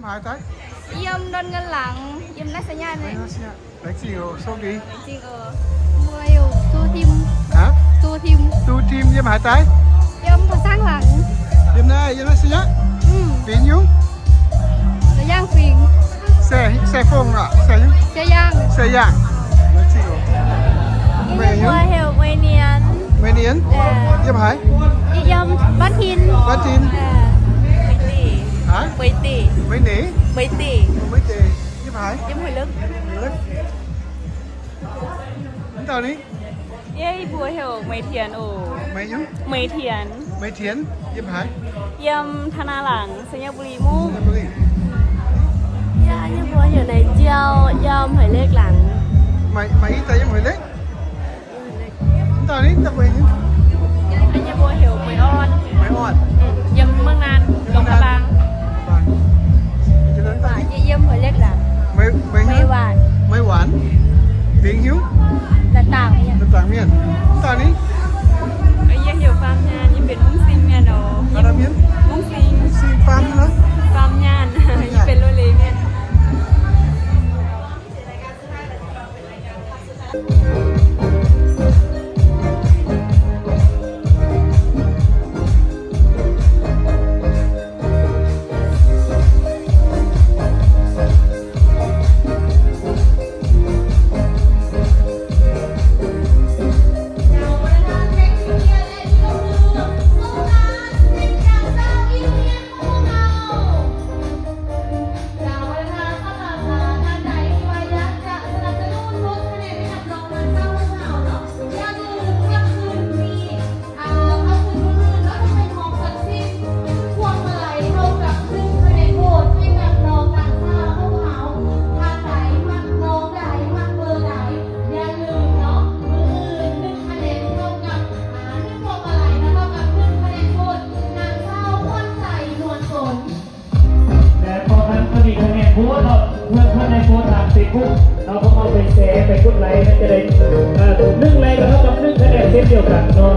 ຫາຍຕາຍ ຢ້ຽມດອນເງິນຫຼັງ ຢ້ຽມນາຊະຍະ ໄລຊີໂອ ໂຊກດີ ຈິງເອີ ບໍ່ຢູ່ ຕູທິມ ຮະ ຕູທິມ ຕູທິມ ຢ້ຽມຫາຍຕາຍ ຢ້ຽມພະສັງຫຼັງ ຢ້ຽມນາ ຢ້ຽມນາຊະຍະ ອືມ ປີນຢູ່ ສະຢ່າງປີນ ແຊ່ ແຊ່ຟົງເນາະ ແຊ່ຫຍັງ ແຊ່ຢ່າງ ແຊ່ຢ່າງ ໄລຊີໂອ ແມ່ຫຍັງ ເຫວ ເຫວນຽນ ເຫວນຽນ ເອີ ຢ້ຽມໃຜ ຢ້ຽມບ້ານຖິ່ນ ບ້ານຖິ່ນ ເອີ ໄມຕີ ຮະ ໄມຕີ ໄມເນ ໄມຕີ ໄມເຕ ຍິບຫາຍ ຍິບຫາຍເລິກ ເລິກ ເຈົ້ານີ້ ເອີຍ ບົວເຫວ ໄມທຽນ ໂອ ໄມຫຍັງ ໄມທຽນ ໄມທຽນ ຍິບຫາຍ ຢ້ຽມທະນາຫຼັງ ໄຊຍະບູລີມຸ້ງ ໄຊຍະບູລີ ຢ້າ ຢ້ຽມບົວເຫວ ໄນຈຽວ ຢ້ຽມຫອຍເລັກຫຼັງ ໄມ ໄມອີກ ຕາຢ້ຽມຫອຍເລັກ ຕອນນີ້ຕະເວນ ອັນຍາບົວເຫວ ໄມອ່ອນ ໄມອ່ອນ ອືມ ຢ້ຽມເມືອງນານ ເມືອງນານ ຫຼວງພະບາງ ບາງ ຈະນັ້ນຕອນນີ້ ຢ້ຽມຫົວເລັກລະ ໄມ ໄມຫຍັງ ໄມຫວານ ໄມຫວານ ເປັນຫິວ ລະຕ່າງມຽນ ລະຕ່າງມຽນ ຕອນນີ້ ອັນຍາເຫວ ຟາມຍານ ຍັງເປັນມຸ້ງຊິງແມ່ນດອກ ຟາມຍານ ມຸ້ງຊິງ ມຸ້ງຊິງ ຟາມເນາະ ຟາມຍານ ຍັງເປັນໂລເລແມ່ນ. ເຈົ້າ ວັດທະນະທຳ ທ່ານໃດທີ່ວ່າຢາກຈະສະໜັບສະໜູນບົດຄະແນນໃຫ້ກັບນ້ອງນັກເກົ້າຂອງເຮົາເນາະ ຢ່າລືມຄ່ຳຄືນນີ້ ອ່າ ຄ່ຳຄືນມື້ອື່ນເນາະ ຈະເປັນຂອງສັກສິດ ພວງມາໄລເທົ່າກັບໜຶ່ງຄະແນນໂຫວດໃຫ້ກັບນ້ອງນັກເກົ້າຂອງເຮົາ. ທ່ານໃດມັກນ້ອງໃດ ມັກເບີໃດ ຢ່າລືມເນາະ ມື້ອື່ນໜຶ່ງຄະແນນເທົ່າກັບ ອ່າ ໜຶ່ງພວງມາໄລເນາະ ເທົ່າກັບໜຶ່ງຄະແນນໂຫວດ ນາງສາວຂວັນໃຈ ນວນສົນ. ແລະ ພໍທ່ານກໍມີຄະແນນໂຫວດເນາະ ເມື່ອທ່ານໄດ້ໂພສທາງເຟສບຸກເນາະ ພວກເຮົາໄປແຊ ໄປກົດໄລກ໌ ມັນຈະໄດ້ ເອີ ໜຶ່ງໄລກ໌ກໍເທົ່າກັບໜຶ່ງຄະແນນເຊັ່ນດຽວກັນເນາະ.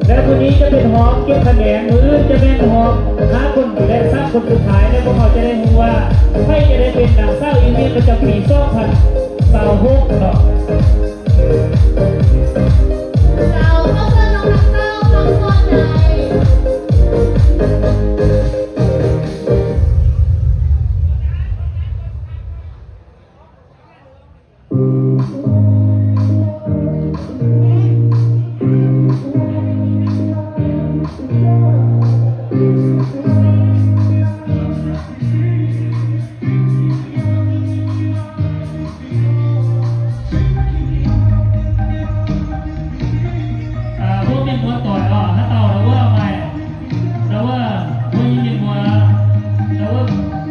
ແລະ ມື້ນີ້ຈະເປັນຮອບເກັບຄະແນນ ມື້ອື່ນຈະແມ່ນຮອບຫ້າຄົນ ແລະ ສາມຄົນສຸດທ້າຍ ແລະ ພວກເຮົາຈະໄດ້ຮູ້ວ່າໃຜຈະໄດ້ເປັນນາງສາວອີວຽນປະຈຳປີສອງພັນຊາວຫົກເນາະ. ເຈົ້າ ຂໍເຊີນນ້ອງນັກເກົ້າ ນຳສ່ວນໃດ. ອ່າ ພວກແມ່ນຫົວຕ່ອຍ ອ່າ ຫາເຕົ້າລະເວີໃໝ່ ລະເວີ ພວກຍິງຍັງບໍ່ ລະເວີ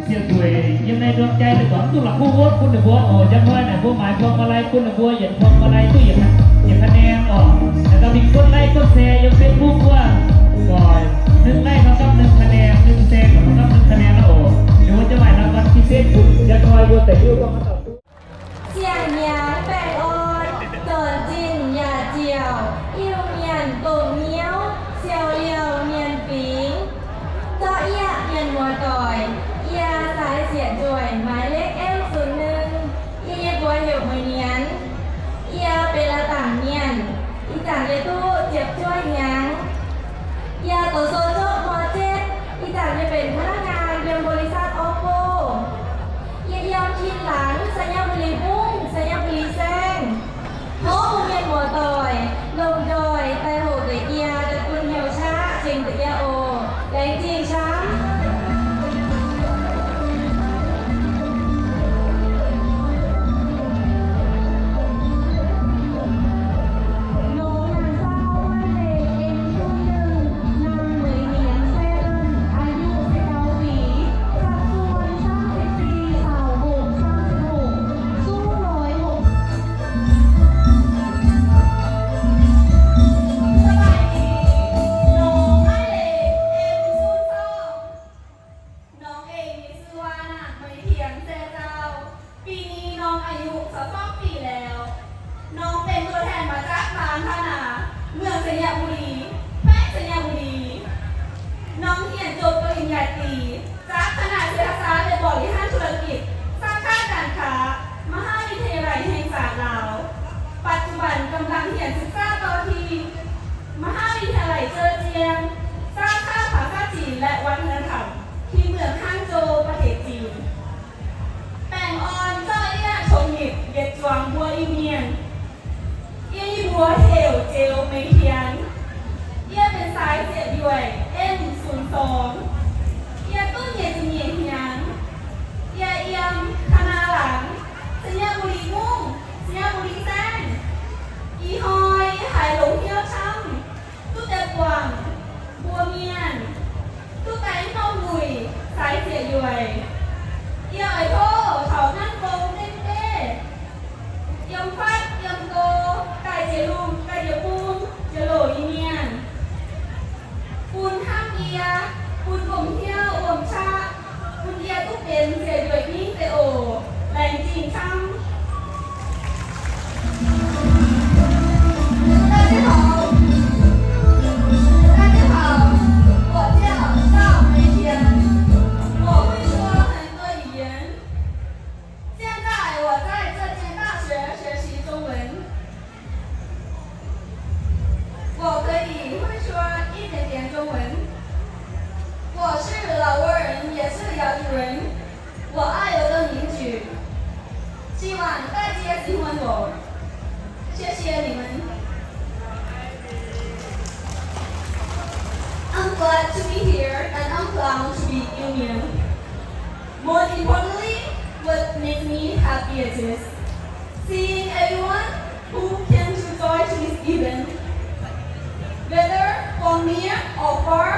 ສຽງສວຍ ຍັງໃນດວງໃຈແຕ່ກ່ອນ ຕຸລາຄູໂຫວດຄຸນນະບົວ ໂອ ຈັກໜ້ອຍນະ ພວກໝາຍພວງມາໄລຄຸນນະບົວ ຢຽນພວງມາໄລ ຕູ້ຢຽນ ຢຽນຄະແນນອອກ ແລ້ວກໍມີກົດໄລກ໌ກົດແຊຢູ່ເຟສບຸກວ່າ ກໍໜຶ່ງໄລກ໌ເທົ່າກັບໜຶ່ງຄະແນນ ໜຶ່ງແຊກໍເທົ່າກັບໜຶ່ງຄະແນນນະ ໂອ ດຽວຈະໃຫ້ລາງວັນພິເສດຄຸນ ຢ່າງນ້ອຍໂຫວດແຕ່ຢູ່ກໍມາເຕົ້າ ສຽງຫຍາງແປ້ງອ່ອນ ຈອນຈິ້ນຫຍ້າຈຽວ ອິ້ວໝຽນກົງງຽວ ສຽວຫຼຽວໝຽນປີງ ເຈາະເອຍະໝຽນຫົວຕອຍ ເອຍາສາຍສຽນຈວຍ ໝາຍເລກເອັມສູນໜຶ່ງ ອີ່ຍາບົວເຫວ ເໝີນຽນ ເອຍາເປລະຕ່າງມຽນ ອີ່ຈານເລຕູ້ຈຽບຈວຍຫຍັງ ເອຍາໂຕໂຊຈົບ ມໍເຈັດ ອີ່ຈານຈະເປັນພະນັກງານຢູ່ບໍລິສັດອອບໂກ ເອຍາຢ້ຽມຖິ່ນຫຼັງ ໄຊຍະບູລີຮຸ່ງ ໄຊຍະບູລີແຊງ ໂຮງຮຽນຫົວຕອຍ ລົງດອຍ ໄຕ່ໂຮເດ ເຈວ ໄມທຽນ, ເອີຍເປັນສາຍເສຍດຢວຍ ເອັມສູນສອງ, ເອີຍຕູ້ເຫຍຈຸເຫຍຫຽງ, ເອີຍອຽມ ຄະນາຫຼັງ ໄຊຍະບູລີມຸ້ງ ໄຊຍະບູລີແຊງ, ອີຮອຍ ອີຫາຍຫຼົງຫ້ຽວຊ້ຳ ຕູ້ແຕ່ກວາງ ບົວມຽນ, ຕູ້ໄຕນອກຫງຸ່ຍ ສາຍເສຍດຢວຍ, ເອີຍໂທ ເຖົານັ່ງກົງເຕັງເຕ້, ອຽມຟັດ ອຽມໂກ ກາຍເຈລຸງ ກາຍເຈປຸງ ເຈໂຫຼລີມຽນ, ປຸນຫ້າມເອີຍ ປຸນອົມຫ້ຽວອົມຊະ, ປຸນເອີຍຕູ້ເປັນເສຍດຢວຍມິງເຕໂອ ແລງຈິງຊ້ຳ. 大家好，大家好，我叫赵梅田，我会说很多语言。现在我在这间大学学习中文，我可以会说一点点中文。我是老挝人，也是瑶族人。 我爱我的民族，希望大家喜欢我，谢谢你们。I'm glad to be here and I'm proud to be Iumian. More importantly, what makes me happy is this, seeing everyone who came to join to this event, whether from near or far,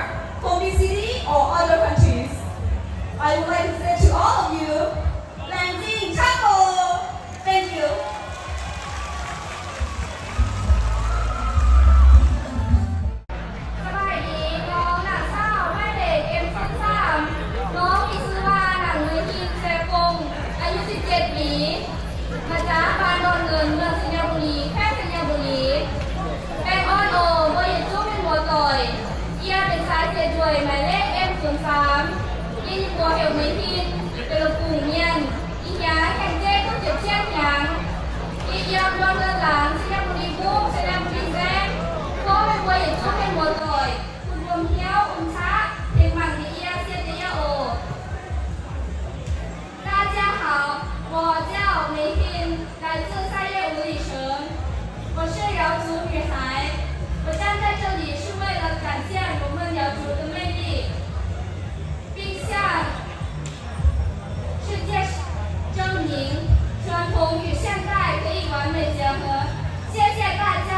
from big city or other countries. I would like to say to all of you, ແລງຈິງຊາໂກ Thank you. ສະບາຍດີ ນ້ອງນາງສາວໝາຍເລກ ເອັມສູນສາມ ນ້ອງມີຊື່ວ່າ ນາງເມຍທິນ ແຊກົງ ອາຍຸສິບເຈັດປີ ມາຈາກບ້ານດອນເງິນ ເມືອງໄຊຍະບູລີ ແຂວງໄຊຍະບູລີ. ແປ້ງອ່ອນໂອ ບໍ່ເຮັດຈຸ້ມເປັນຫົວຕ່ອຍ ເອີຍເປັນສາຍເສດດວຍ ໝາຍເລກ ເອັມສູນສາມ ກິນບົວເຫັວເມຍທິນ ເປັນລູກກຸງມຽນ ອີຫຍາແຫ່ງເຈ້ຕູ້ເຈັບຊຽງຫຍາງ ອີອຽມດອນເງິນຫຼາງ ໄຊຍະບູລີບຸ້ງ ໄຊຍະບູລີແຊງ ໂຄເປັນບົວເຫັດຈຸ້ມເປັນຫົວຕ່ອຍ ຄຸນອມຫ້ຽວ ອຸມຊະ ເພັງມັງດີເອີຍ ເຊຍເຕຍໂອ. 大家好，我叫梅婷，来自三月五里城。我是瑶族女孩，我站在这里是为了展现我们瑶族的魅力，并向世界证明传统与现代可以完美结合。谢谢大家，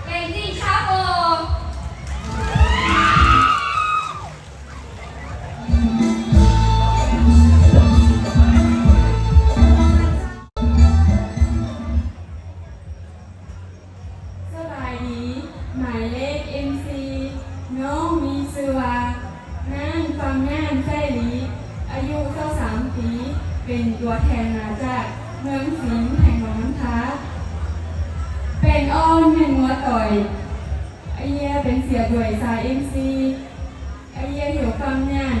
美丽插播。 ສະບາຍດີ ໝາຍເລກ ເອັມສີ່ ນ້ອງມີຊື່ວ່າ ນາງ ຟາມຍານ ໄຊລີ ອາຍຸຊາວສາມປີ ເປັນຕົວແທນມາຈາກເມືອງສິງ ແຂວງຫຼວງນ້ຳທາ. ແປ້ງອ່ອນແມ່ນຫົວຕ່ອຍ ອາເຢຍເປັນສຽດດວຍສາຍ ເອັມສີ່ ອາເຢຍເຫວຟາມຍານ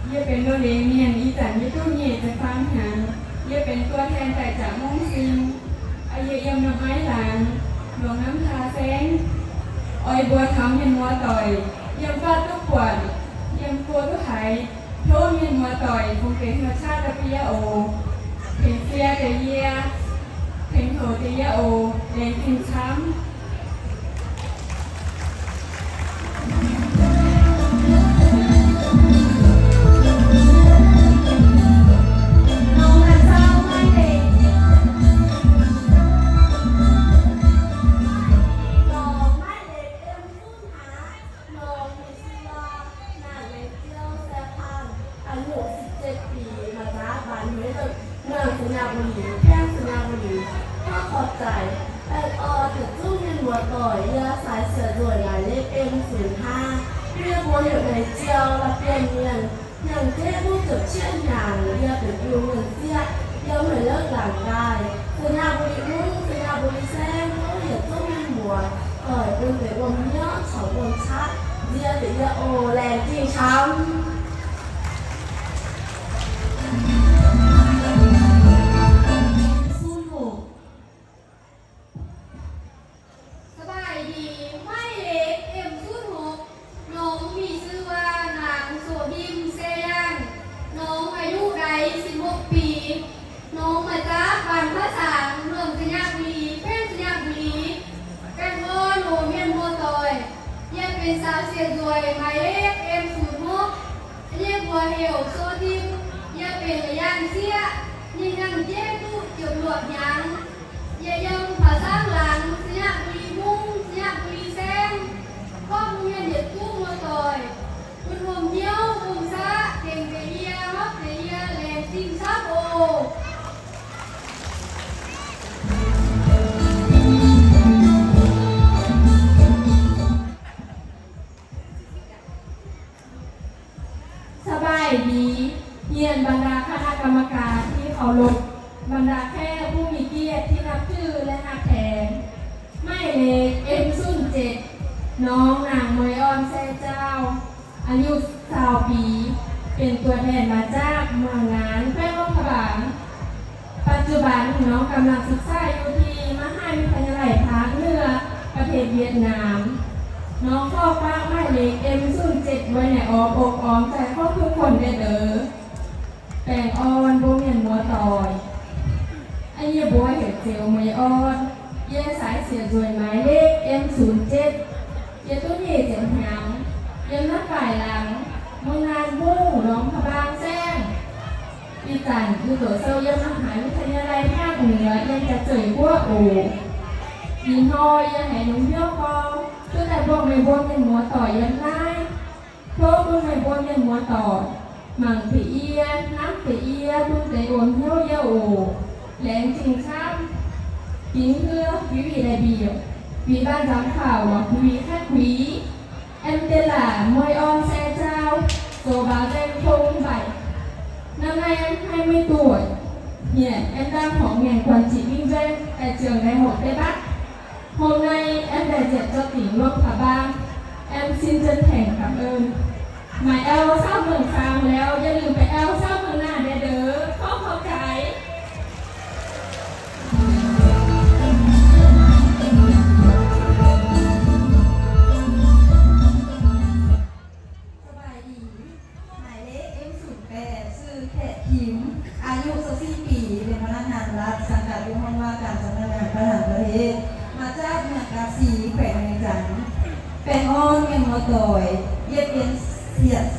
ເຢຍເປັນໂລເລມຽນ ອີຈັນ ເຢຍຕູ້ເຢຈະຟາມຫາງ ເຢຍເປັນຕົວແທນໄຕຈາກມົງຊິງ ອາເຢຍອຽມນ້ອງໄອຫຼາງ ຫຼວງນ້ຳທາແຊງ ອອຍບົວທຳແມ່ນຫົວຕ່ອຍ ຢ້ຽມຟ້າຕຸກກວານ ຢ້ຽມໂກຕຸໄຫ ໂທມຽນຫົວຕ່ອຍ ຄົງເປັນເຮືອຊາດຕະປິຍະໂອ ເພັງເຊຍເຕເຢຍ ເພັງໂທເຕຍະໂອ ແລງກິນຊຳ. ນ້ອງມີຊື່ວ່າ ນາງແມງເຈີ້ວ ແຊພັງ ອາຍຸສິບເຈັດປີ ມາຈາກບ້ານຫ້ວຍເລິກ ເມືອງໄຊຍະບູລີ ແຂວງໄຊຍະບູລີ. ຂໍຂອບໃຈ ແປ້ງອ່ອນ ເຮັດຈຸ້ມແມ່ນຫົວຕ່ອຍ ເອີຍສາຍເສືອດວຍ ໝາຍເລກ ເອັມສູນຫ້າ ເອີຍບົວເຫັວໃນເຈ້ວ ລະປ່ຽນມຽນ ຫຍັງເຈ້ຕູ້ເຈັບຊຽງຫຍາງ ເອີຍເປັນຢູ່ເງິນເສຍ ເອີຍໃຫ້ເລີກລາງກາຍ ໄຊຍະບູລີມຸ້ງ ໄຊຍະບູລີແຊງ ເອີຍເຮັດຈຸ້ມແມ່ນຫົວ ເອີຍເປັນໄປອວມເຍາະ ເຂົາອວມຊະ ເອີຍເປັນເອີຍໂອ ແລງຈິງຊຳ. ສະບາຍດີ ໝາຍເລກ ເອັມສູນຫົກ ນ້ອງມີຊື່ວ່າ ນາງ ໂສພິມ ເຊຍານ ນ້ອງອາຍຸໄດ້ສິບຫົກປີ ນ້ອງມາຈາກບ້ານພະສາງ ເມືອງໄຊຍະບູລີ ແຂວງໄຊຍະບູລີ. ສາວເສຍດວຍ ໝາຍເລກ ເອັມສູນຫົກ ຍາບົວເຫວໂຊທິບ ຢາເປັນລະຢ້ານເສຍ ຍາຍັງເຈຕຸ ຈົບລວດຍັງ ຍາຢອງຜາສາງຫຼັງ ສະຍະບູລີຮຸ່ງ ສະຍະບູລີແຊງ ຂອງໂຮງຮຽນເດັກກູ້ມໍຕອຍ ບຸນໂຮມຫ້ຽວ ໂຮມສະ ເທັງເຕເອຍ ຮອກເຕເອຍ ແລງຈິງຊາໂອ. ສະບາຍດີ ຮຽນບັນດາຄະນະກຳມະການທີ່ເຄົາລົບ, ບັນດາແຂກຜູ້ມີກຽດທີ່ນັບຖື ແລະ ຮັກແພງ. ໝາຍເລກ ເອັມສູນເຈັດ ນ້ອງນາງເມຍອອນ ແຊເຈົ້າ ອາຍຸຊາວປີ ເປັນຕົວແທນມາຈາກເມືອງງານ ແຂວງຫຼວງພະບາງ. ປັດຈຸບັນນ້ອງກຳລັງສຶກສາຢູ່ທີ່ມະຫາວິທະຍາໄລພາກເໜືອປະເທດຫວຽດນາມ. ນ້ອງຂໍຝາກໝາຍເລກ ເອັມສູນເຈັດ ໄວ້ໃນອ້ອມອົກອ້ອມໃຈຂອງທຸກຄົນແດ່ເດີ. ແປງອ່ອນບໍ່ແມ່ນມົວຕອຍ ອາເຍບົວເຫັນເຊວເມຍອອນ ເຢສາຍເສຍດວຍໝາຍເລກ ເອັມສູນເຈັດ ເຢຕຸນເຢເຈັນຫຽງ ເຢນນາກາຍຫຼັງ ເມືອງນານບຸ້ງ ຫຼວງພະບາງແຊງ ອີຈັນ ຢູ່ໂຕເຊົາ ເຢມະຫາວິທະຍາໄລພາກເໜືອ ເຢນຈະເຈີຍກົວໂອ ອີນ້ອຍ ເຢໃຫ້ໜຸ່ມພຽວຄອງ ຄືແຕ່ບອກແມ່ບົວແມ່ນມົວຕອຍ ເຢນນາຍ ໂທບຸນໃຫ້ບົວເຢັນຫົວຕໍ່ ມັງເຕເອຍ ນ້ຳເຕເອຍ ບຸນເຕໂອນເຮວເຢໂອ ແລງຈິງຊ້ຳ ປິງເຮືອ ວິວິໄລບີ ວິບານຈຳຂາວ ວິວິແຄດວີ ແອມເຕລາ ມວຍອອນແຊເຈົ້າ ໂຊບາແຈງຄົງໃບ ນ້ຳໃນແອມໄຮມວຍຕົວຍ ຮຽນແອມດຳຫອງແງງຄວັນຈິດວິງແວງ ແຕ່ເຈືອງໃນຫົກເຕບັດ Hôm nay em đại diện cho tỉnh Luông Prabang, em xin chân thành cảm ơn. ມາແອວຊາວເມືອງຊາງແລ້ວ ຢ່າລືມໄປແອວຊາວເມືອງໜ້າແດ່ເດີ. ຂໍຂອບໃຈ. ສະບາຍດີ. ໝາຍເລກ ເອັມສູນແປດ ຊື່ແຂກ ຄິມ ອາຍຸຊາວສີ່ປີ ເປັນພະນັກງານລັດ ສັງກັດຢູ່ຫ້ອງວ່າການສຳນັກງານປະທານປະເທດ ມາຈາກເມືອງກາສີ ແຂວງວຽງຈັນ. ແປງອ່ອນ ແມ່ນຫົວຕອຍ ຢຽບເປັນ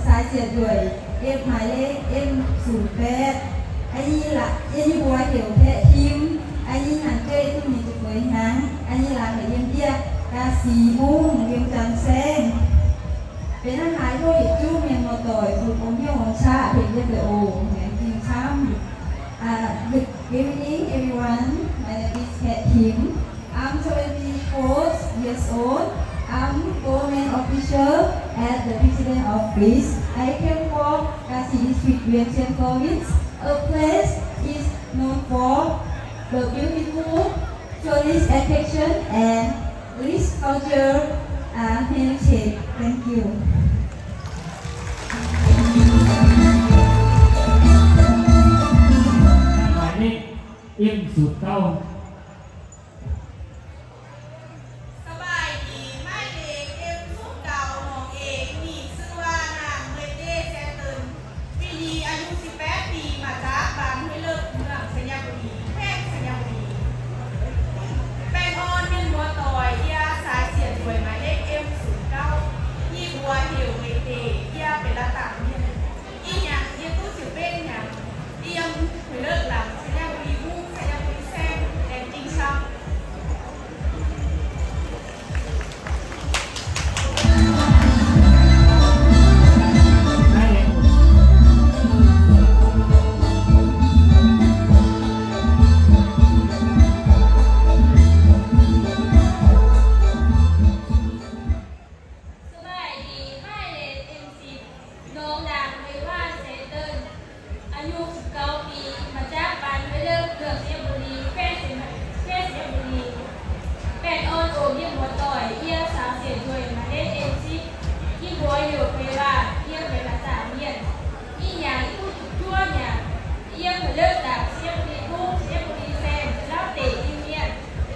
ສາຍເສຍດວຍ ເອັຟ ໝາຍເລກ ເອັມສູນແປດ ອາຍິລະ ອາຍຸບົວເຫວແຂກ ຄິມ ອາຍິນາງເກຕຸນມີຈຸເປີຍຫຍັງ ອາຍິລະ ເຫວຽມດຽກ ກາສີ ມຸ້ງ ວຽງຈັນແຊງ. ເປັນອາຫານໂທເຮັດຈຸ ແມ່ນບໍ່ຕ່ອຍ ຝຶກອົມເຫຽວອົມຊາ ເຮັດວຽກໄປໂອ ແມ່ນກິນຄ່ຳ. Uh, good evening, everyone. My name is Khet Kim. I'm twenty-four years old. I'm government official at the president office. I came from Khasi District, Vientiane Province. A place is known for the beautiful tourist attraction and rich culture and heritage. Thank you. ໝາຍເລກ ເອັມສູນເກົ້າ. ສະບາຍດີ ໝາຍເລກ ເອັມສູນເກົ້າ ນ້ອງເອງ ມີຊື່ວ່ານາງ ເມເຕ ແຊເຕີນ ປີນີ້ອາຍຸສິບແປດປີ ມາຈາກບ້ານຫ້ວຍເລິກ ເມືອງໄຊຍະບູລີ ແຂວງໄຊຍະບູລີ. ແປງອ່ອນແມ່ນບົວຕອຍ ເຢສາຍເສຍດວຍ ໝາຍເລກ ເອັມສູນເກົ້າ ຍາບົວເຫວ ເມເຕ ຢາເປັນລະຕາງເມຍນ ອີຫຍັງ ເຢຕູ້ຊິເປັນຫຍັງ ອຽມ ຫ້ວຍເລິກ ຫຼັງ ໄຊຍະບູລີ ບຸ້ງ ໄຊຍະບູລີ ແຊງ ແລງຈິງຊ້ຳ. ສະບາຍດີ ໝາຍເລກ ເອັມສິບ ນ້ອງນາງ ເອວາ ເຊເຕີນ ອາຍຸສິບເກົ້າປີ ມາຈາກບ້ານຫ້ວຍເລິກ ເມືອງໄຊຍະບູລີ ແຂວງໄຊຍະ ແຂວງໄຊຍະບູລີ. ແປງອ່ອນໂອມ ເຫວຽມຫົວຕອຍ ເຢສາຍເສຍດວຍ ໝາຍເລກ ເອັມສິບ ຍາບົວເຫວ ເອວາ ຢາເປັນລະຕາງເມຍນ ອີຫຍັງ ອີກຜູ້ຈຸກຈົວຫຍັງ ຢາເພິ່ນເລີກຕາມ ເຊຍບູລີບຸ້ງ ເຊຍບູລີແຊງ ເຫຼົ້າເຕອີມຽນ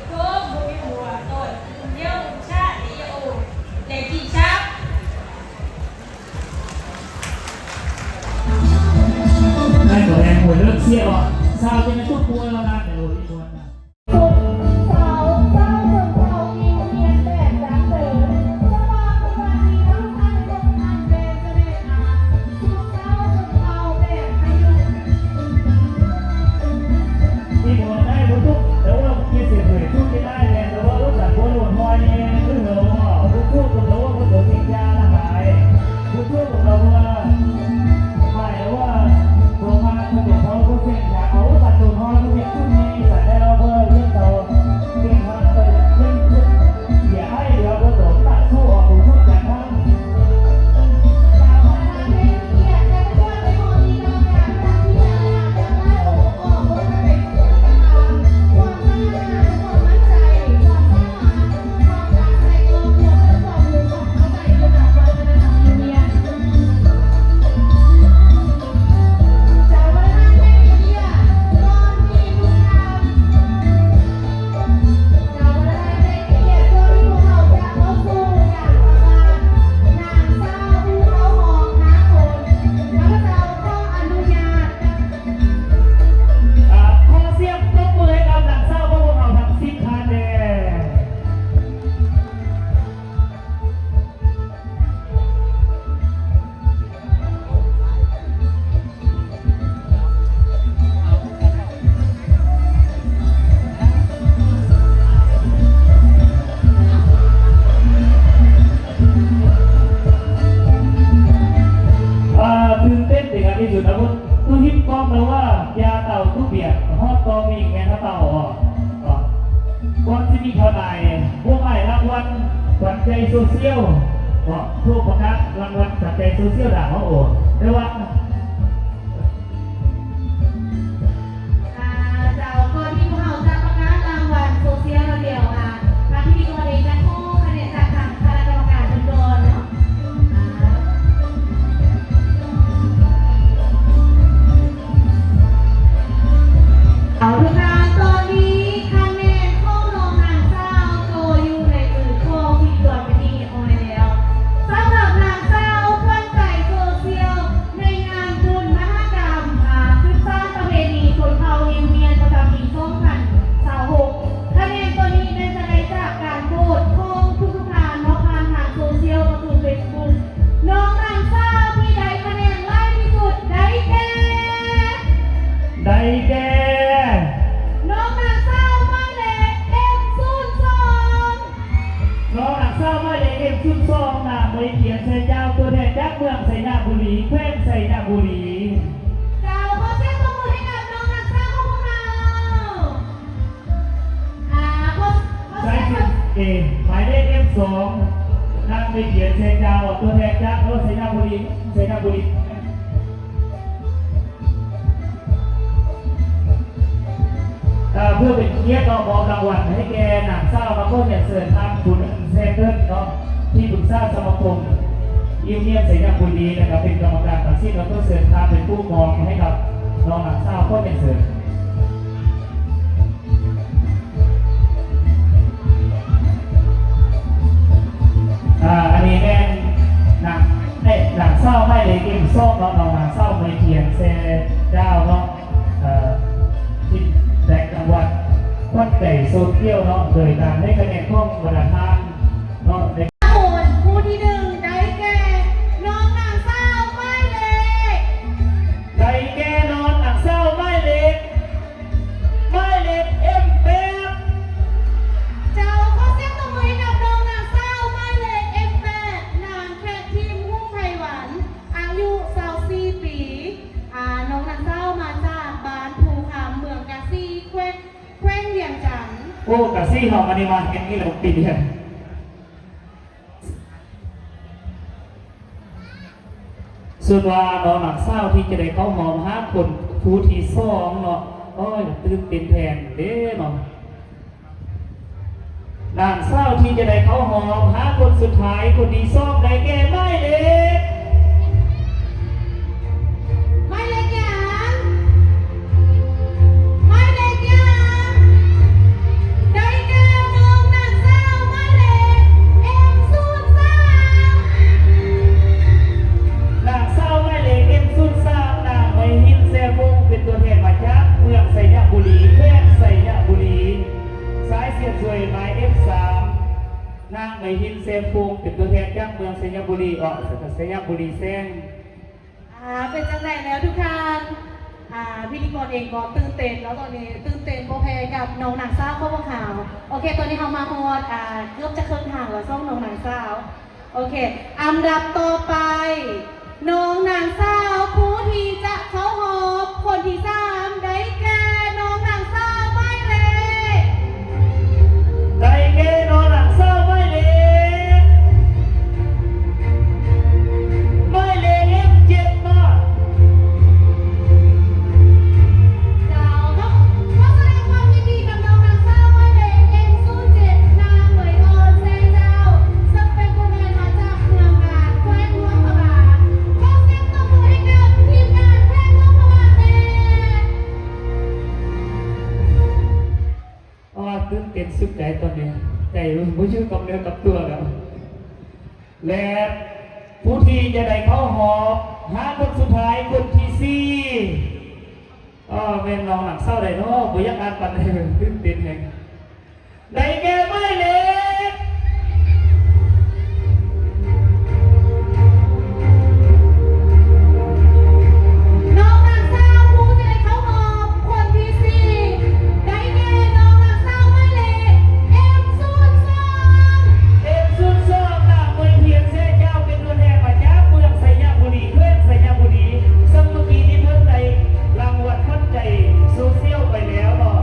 ໂທ ບໍ່ມີຫົວ ໂຕຍ ເດວ ຊາ ເດຍໂອ ແລະ ຈີຊາ. ໃນຕົວແທນໂອຍເລີກເຊຍອອກ ຊາວຈະໄດ້ທຸກຄົນລະນະ ແຕ່ໂອຍອີກຄົນນະ. ຂວັນໃຈໂຊຊຽວ ເນາະ ຜູ້ປະກາດລາງວັນຂວັນໃຈໂຊຊຽວດາວເຮົາ ໂອ ແຕ່ວ່າ ອ່າ ເຈົ້າ ກ່ອນທີ່ພວກເຮົາຈະປະກາດລາງວັນໂຊຊຽວແລ້ວ ດຽວ ອ່າ ທາງພິທີກອນເອງຈະຂໍຄະແນນຈາກທາງຄະນະກຳມະການເພິ່ນກ່ອນເນາະ. ເອົາ ທຸກທ່ານ ຕອນນີ້ຄະແນນຂອງນ້ອງນາງສາວກໍຢູ່ໃນມືຂອງພິທີກອນເປັນທີ່ຮຽບຮ້ອຍແລ້ວ. ສຳລັບນາງສາວຂວັນໃຈໂຊຊຽວ ໃນງານບຸນມະຫະກຳ ອາ ສືບສານປະເພນີຊົນເຜົ່າອິວມຽນ ປະຈຳປີສອງພັນຊາວຫົກ ຄະແນນຕົວນີ້ແມ່ນຈະໄດ້ຈາກການໂຫວດຂອງທຸກໆທ່ານເນາະ ຜ່ານທາງໂຊຊຽວ ກໍຄືເຟສບຸກ. ນ້ອງນາງສາວທີ່ໄດ້ຄະແນນຫຼາຍທີ່ສຸດໄດ້ແກ່ ໄດ້ແກ່ ນ້ອງນາງສາວໝາຍເລກ ເອັມສູນສອງ. ນ້ອງນາງສາວໝາຍເລກ ເອັມສູນສອງ ນາງ ມະລິທຽນ ແຊເຈົ້າ ຕົວແທນຈາກເມືອງໄຊຍະບູລີ ແຂວງໄຊຍະບູລີ. ເຈົ້າ ຂໍສຽງຕົບມືໃຫ້ກັບນ້ອງນາງສາວຂອງພວກເຮົາ. ອ່າ ຂໍ ຂໍສຽງ ສາຍເອ ໝາຍເລກ ເອັມສອງ ນາງ ມະລິທຽນ ແຊເຈົ້າ ຕົວແທນຈາກເມືອງໄຊຍະບູລີ ໄຊຍະບູລີ. ເພື່ອເປັນກຽດເນາະ ມອບລາງວັນໃຫ້ແກ່ນາງສາວເນາະ ຂໍຮຽນເຊີນທ່ານ ຄຸນ ແຊເກີນ ເນາະ ທີ່ປຶກສາສະມາຄົມອິວມຽນໄຊຍະບູລີ ແລະ ກໍເປັນກຳມະການຕັດສິນເນາະ ຂໍເຊີນທ່ານເປັນຜູ້ມອບໃຫ້ກັບນ້ອງນາງສາວ ຂໍຮຽນເຊີນ. ອ່າ ອັນນີ້ແມ່ນນາງ ເອີ ນາງສາວໝາຍເລກ ເອັມສອງ ເນາະ ນ້ອງນາງສາວ ມະລິທຽນ ແຊເຈົ້າ ເນາະ ເອີ ທີ່ໄດ້ລາງວັນຂວັນໃຈໂຊຊຽວ ເນາະ ໂດຍການໃຫ້ຄະແນນຂອງບັນດາທ່ານ ເນາະ ໃນ ຄົນ ຜູ້ທີໜຶ່ງ ໄດ້ແກ່ ນ້ອງນາງສາວໝາຍເລກ ໄດ້ແກ່ ນ້ອງນາງສາວໝາຍເລກ ໝາຍເລກ ເອັມແປດ. ເຈົ້າ ຂໍສຽງຕົບມືໃຫ້ກັບນ້ອງນາງສາວໝາຍເລກ ເອັມແປດ ນາງ ແຄທຣີນ ຮຸ່ງໄພວັນ ອາຍຸ ຊາວສີ່ປີ. ອາ ນ້ອງນາງສາວມາຈາກບ້ານພູຄຳ ເມືອງກາສີ ແຂວງ ແຂວງວຽງຈັນ. ໂອ້ ກາສີເຮົາ ອັນນີ້ມາເຮັດນີ້ແລ້ວປີດຽວ. ສ່ວນວ່ານ້ອງນາງສາວທີ່ຈະໄດ້ເຂົ້າຮອບຫ້າຄົນ ຜູ້ທີສອງເນາະ ໂອ້ຍ ຕື່ນເຕັ້ນແທນເດ້ເນາະ. ນາງສາວທີ່ຈະໄດ້ເຂົ້າຮອບຫ້າຄົນສຸດທ້າຍ ຄົນທີສອງ ໄດ້ແກ່ໝາຍເລກ ໝາຍເລກຫຍັງ? ໝາຍເລກຫຍັງ? ໄດ້ແກ່ນ້ອງນາງສາວໝາຍເລກ ເອັມສູນສາມ. ນາງສາວໝາຍເລກ ເອັມສູນສາມ ນາງ ໄມຮິນ ແຊຟົງ ເປັນຕົວແທນມາຈາກເມືອງໄຊຍະບູລີ ແຂວງໄຊຍະບູລີ. ສາຍສຽນສວຍ ໝາຍເອັມສາມ ນາງ ໄມຮິນ ແຊຟົງ ເປັນຕົວແທນຈາກເມືອງໄຊຍະບູລີ ເອາະ ໄຊຍະບູລີແຊງ. ອ່າ ເປັນຈັ່ງໃດແລ້ວທຸກທ່ານ? ອ່າ ພິທີກອນເອງກໍຕື່ນເຕັ້ນເນາະ ຕອນນີ້ຕື່ນເຕັ້ນບໍ່ແພ້ກັບນ້ອງນາງສາວຂອງພວກເຮົາ. ໂອເຄ ຕອນນີ້ເຮົາມາຮອດ ອ່າ ເກືອບຈະເຄິ່ງທາງແລ້ວ ສອງນ້ອງນາງສາວ. ໂອເຄ ອັນດັບຕໍ່ໄປ ນ້ອງນາງສາວຜູ້ທີ່ຈະເຂົ້າຮອບຄົນທີສາມ ໄດ້ແກ່ນ້ອງນາງສາວໝາຍເລກ ໄດ້ແກ່ນ້ອງນາງສາວໝາຍເລກ ໝາຍເລກ ເອັມເຈັດ ເນາະ. ເຈົ້າ ຂໍ ຂໍສະແດງຄວາມຍິນດີກັບນ້ອງນາງສາວໝາຍເລກ ເອັມສູນເຈັດ ນາງ ເໝີຍອ່ອນ ແຊເຈົ້າ ເຊິ່ງເປັນຕົວແທນມາຈາກເມືອງການ ແຂວງຫຼວງພະບາງ. ຂໍສຽງຕົບມືໃຫ້ກັບທີມງານແຂວງຫຼວງພະບາງແດ່. ໂອ້ ຕື່ນເຕັ້ນສຸດໃຈຕອນນີ້ ໃຈບໍ່ຢູ່ກັບເນື້ອກັບຕົວແລ້ວ. ແລະ ຜູ້ທີ່ຈະໄດ້ເຂົ້າຮອບຫ້າຄົນສຸດທ້າຍ ຄົນທີສີ່ ເອີ ແມ່ນນ້ອງນາງສາວໃດເນາະ ບໍ່ຢາກອ່ານປານໃດ ຕື່ນເຕັ້ນແຮງ ໄດ້ແກ່ໝາຍເລກ ນ້ອງນາງສາວຜູ້ຈະໄດ້ເຂົ້າຮອບຄົນທີສີ່ ໄດ້ແກ່ນ້ອງນາງສາວໝາຍເລກ ເອັມສູນສອງ ເອັມສູນສອງ ນາງ ເມືອງພຽງແຊເຈົ້າ ເປັນຕົວແທນມາຈາກເມືອງໄຊຍະບູລີ ແຂວງໄຊຍະບູລີ ເຊິ່ງເມື່ອກີ້ນີ້ເພິ່ນໄດ້ລາງວັນຂວັນໃຈໂຊຊຽວໄປແລ້ວເນາະ.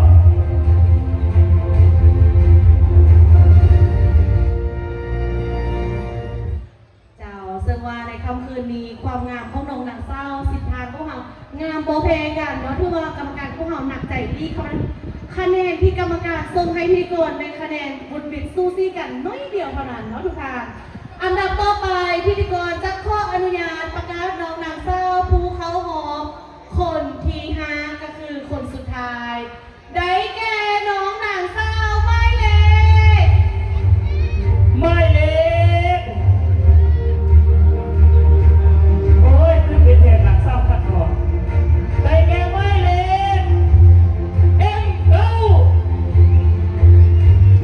ຄວາມງາມຂອງນ້ອງນາງສາວສິດທານຂອງເຮົາ ງາມບໍ່ແພ້ກັນເນາະ. ຖືວ່າກຳມະການຂອງເຮົາໜັກໃຈອີກ ຄະແນນທີ່ກຳມະການສົ່ງໃຫ້ພິທີກອນ ໄດ້ຄະແນນວຸດວິດສູສີກັນໜ້ອຍດຽວເທົ່ານັ້ນເນາະທຸກທ່ານ. ອັນດັບຕໍ່ໄປ ພິທີກອນຈະຂໍອະນຸຍາດປະກາດນ້ອງນາງສາວຜູ້ເຂົ້າຮອບຄົນທີຫ້າ ກໍຄືຄົນສຸດທ້າຍ ໄດ້ແກ່ນ້ອງນາງສາວໝາຍເລກ ໝາຍເລກ ໂອ້ຍ ຄືເປັນແທ້ນາງສາວຄັກເນາະ ໄດ້ແກ່ໝາຍເລກ ເອັມ ເກົ້າ.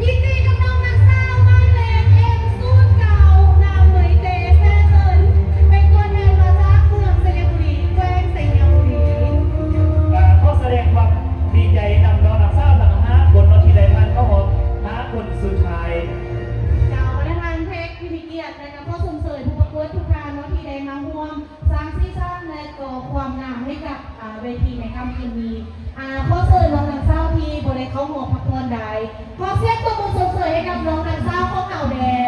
ຍິນດີກັບນ້ອງນາງສາວໝາຍເລກ ເອັມ ສູນເກົ້າ ນາງເມຍເຕ ແຊເຊີນ ເປັນຕົວແທນມາຈາກເມືອງໄຊຍະບູລີ ແຂວງໄຊຍະບູລີ. ກໍຂໍສະແດງຄວາມດີໃຈນຳເນາະ ນາງສາວທັງຫ້າຄົນເນາະ ທີ່ໄດ້ຜ່ານເຂົ້າຮອບຫ້າຄົນສຸດທ້າຍ. ເຈົ້າ ບັນດາທ່ານແຂກທີ່ມີກຽດ ແລະ ກໍຂໍຊົມເຊີຍຜູ້ປະກວດທຸກທ່ານເນາະ ທີ່ໄດ້ມາຮ່ວມສ້າງສີສັນ ແລະ ກໍຄວາມງາມໃຫ້ກັບ ອາ ເວທີໃນຄ່ຳຄືນນີ້. ອາ ຂໍເຊີນນ້ອງນາງສາວທີ່ບໍ່ໄດ້ເຂົ້າຮ່ວມພັກຜ່ອນໄດ້ ຂໍສຽງຕົບມືຊົມເຊີຍໃຫ້ກັບນ້ອງນາງສາວຂອງເຮົາແດ່.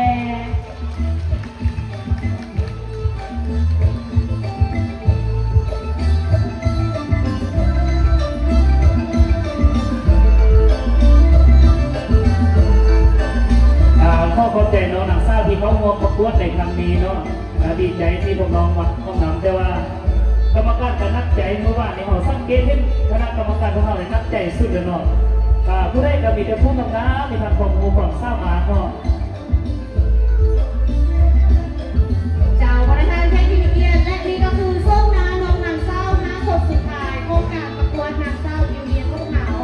ອາ ຂໍຂອບໃຈນ້ອງນາງສາວທີ່ເຂົ້າຮ່ວມປະກວດໃນຄັ້ງນີ້ເນາະ. ອາ ດີໃຈທີ່ພວກນ້ອງມາຮ່ວມນຳ ແຕ່ວ່າກຳມະການກໍໜັກໃຈ. ເມື່ອວານນີ້ເຮົາສັງເກດເຫັນຄະນະກຳມະການຂອງເຮົານີ້ໜັກໃຈສຸດແລ້ວເນາະ. ອາ ຜູ້ໃດກໍມີແຕ່ຜູ້ງາມໆ ມີທັງຄວາມຮູ້ຄວາມສາມາດເນາະ. ເຈົ້າ ບັນດາທ່ານແຂກທີ່ມີກຽດ ແລະ ນີ້ກໍຄືໂສມໜ້ານ້ອງນາງສາວຫ້າຄົນສຸດທ້າຍຂອງການປະກວດນາງສາວ ຢູນຽນ ຂອງເຮົາ.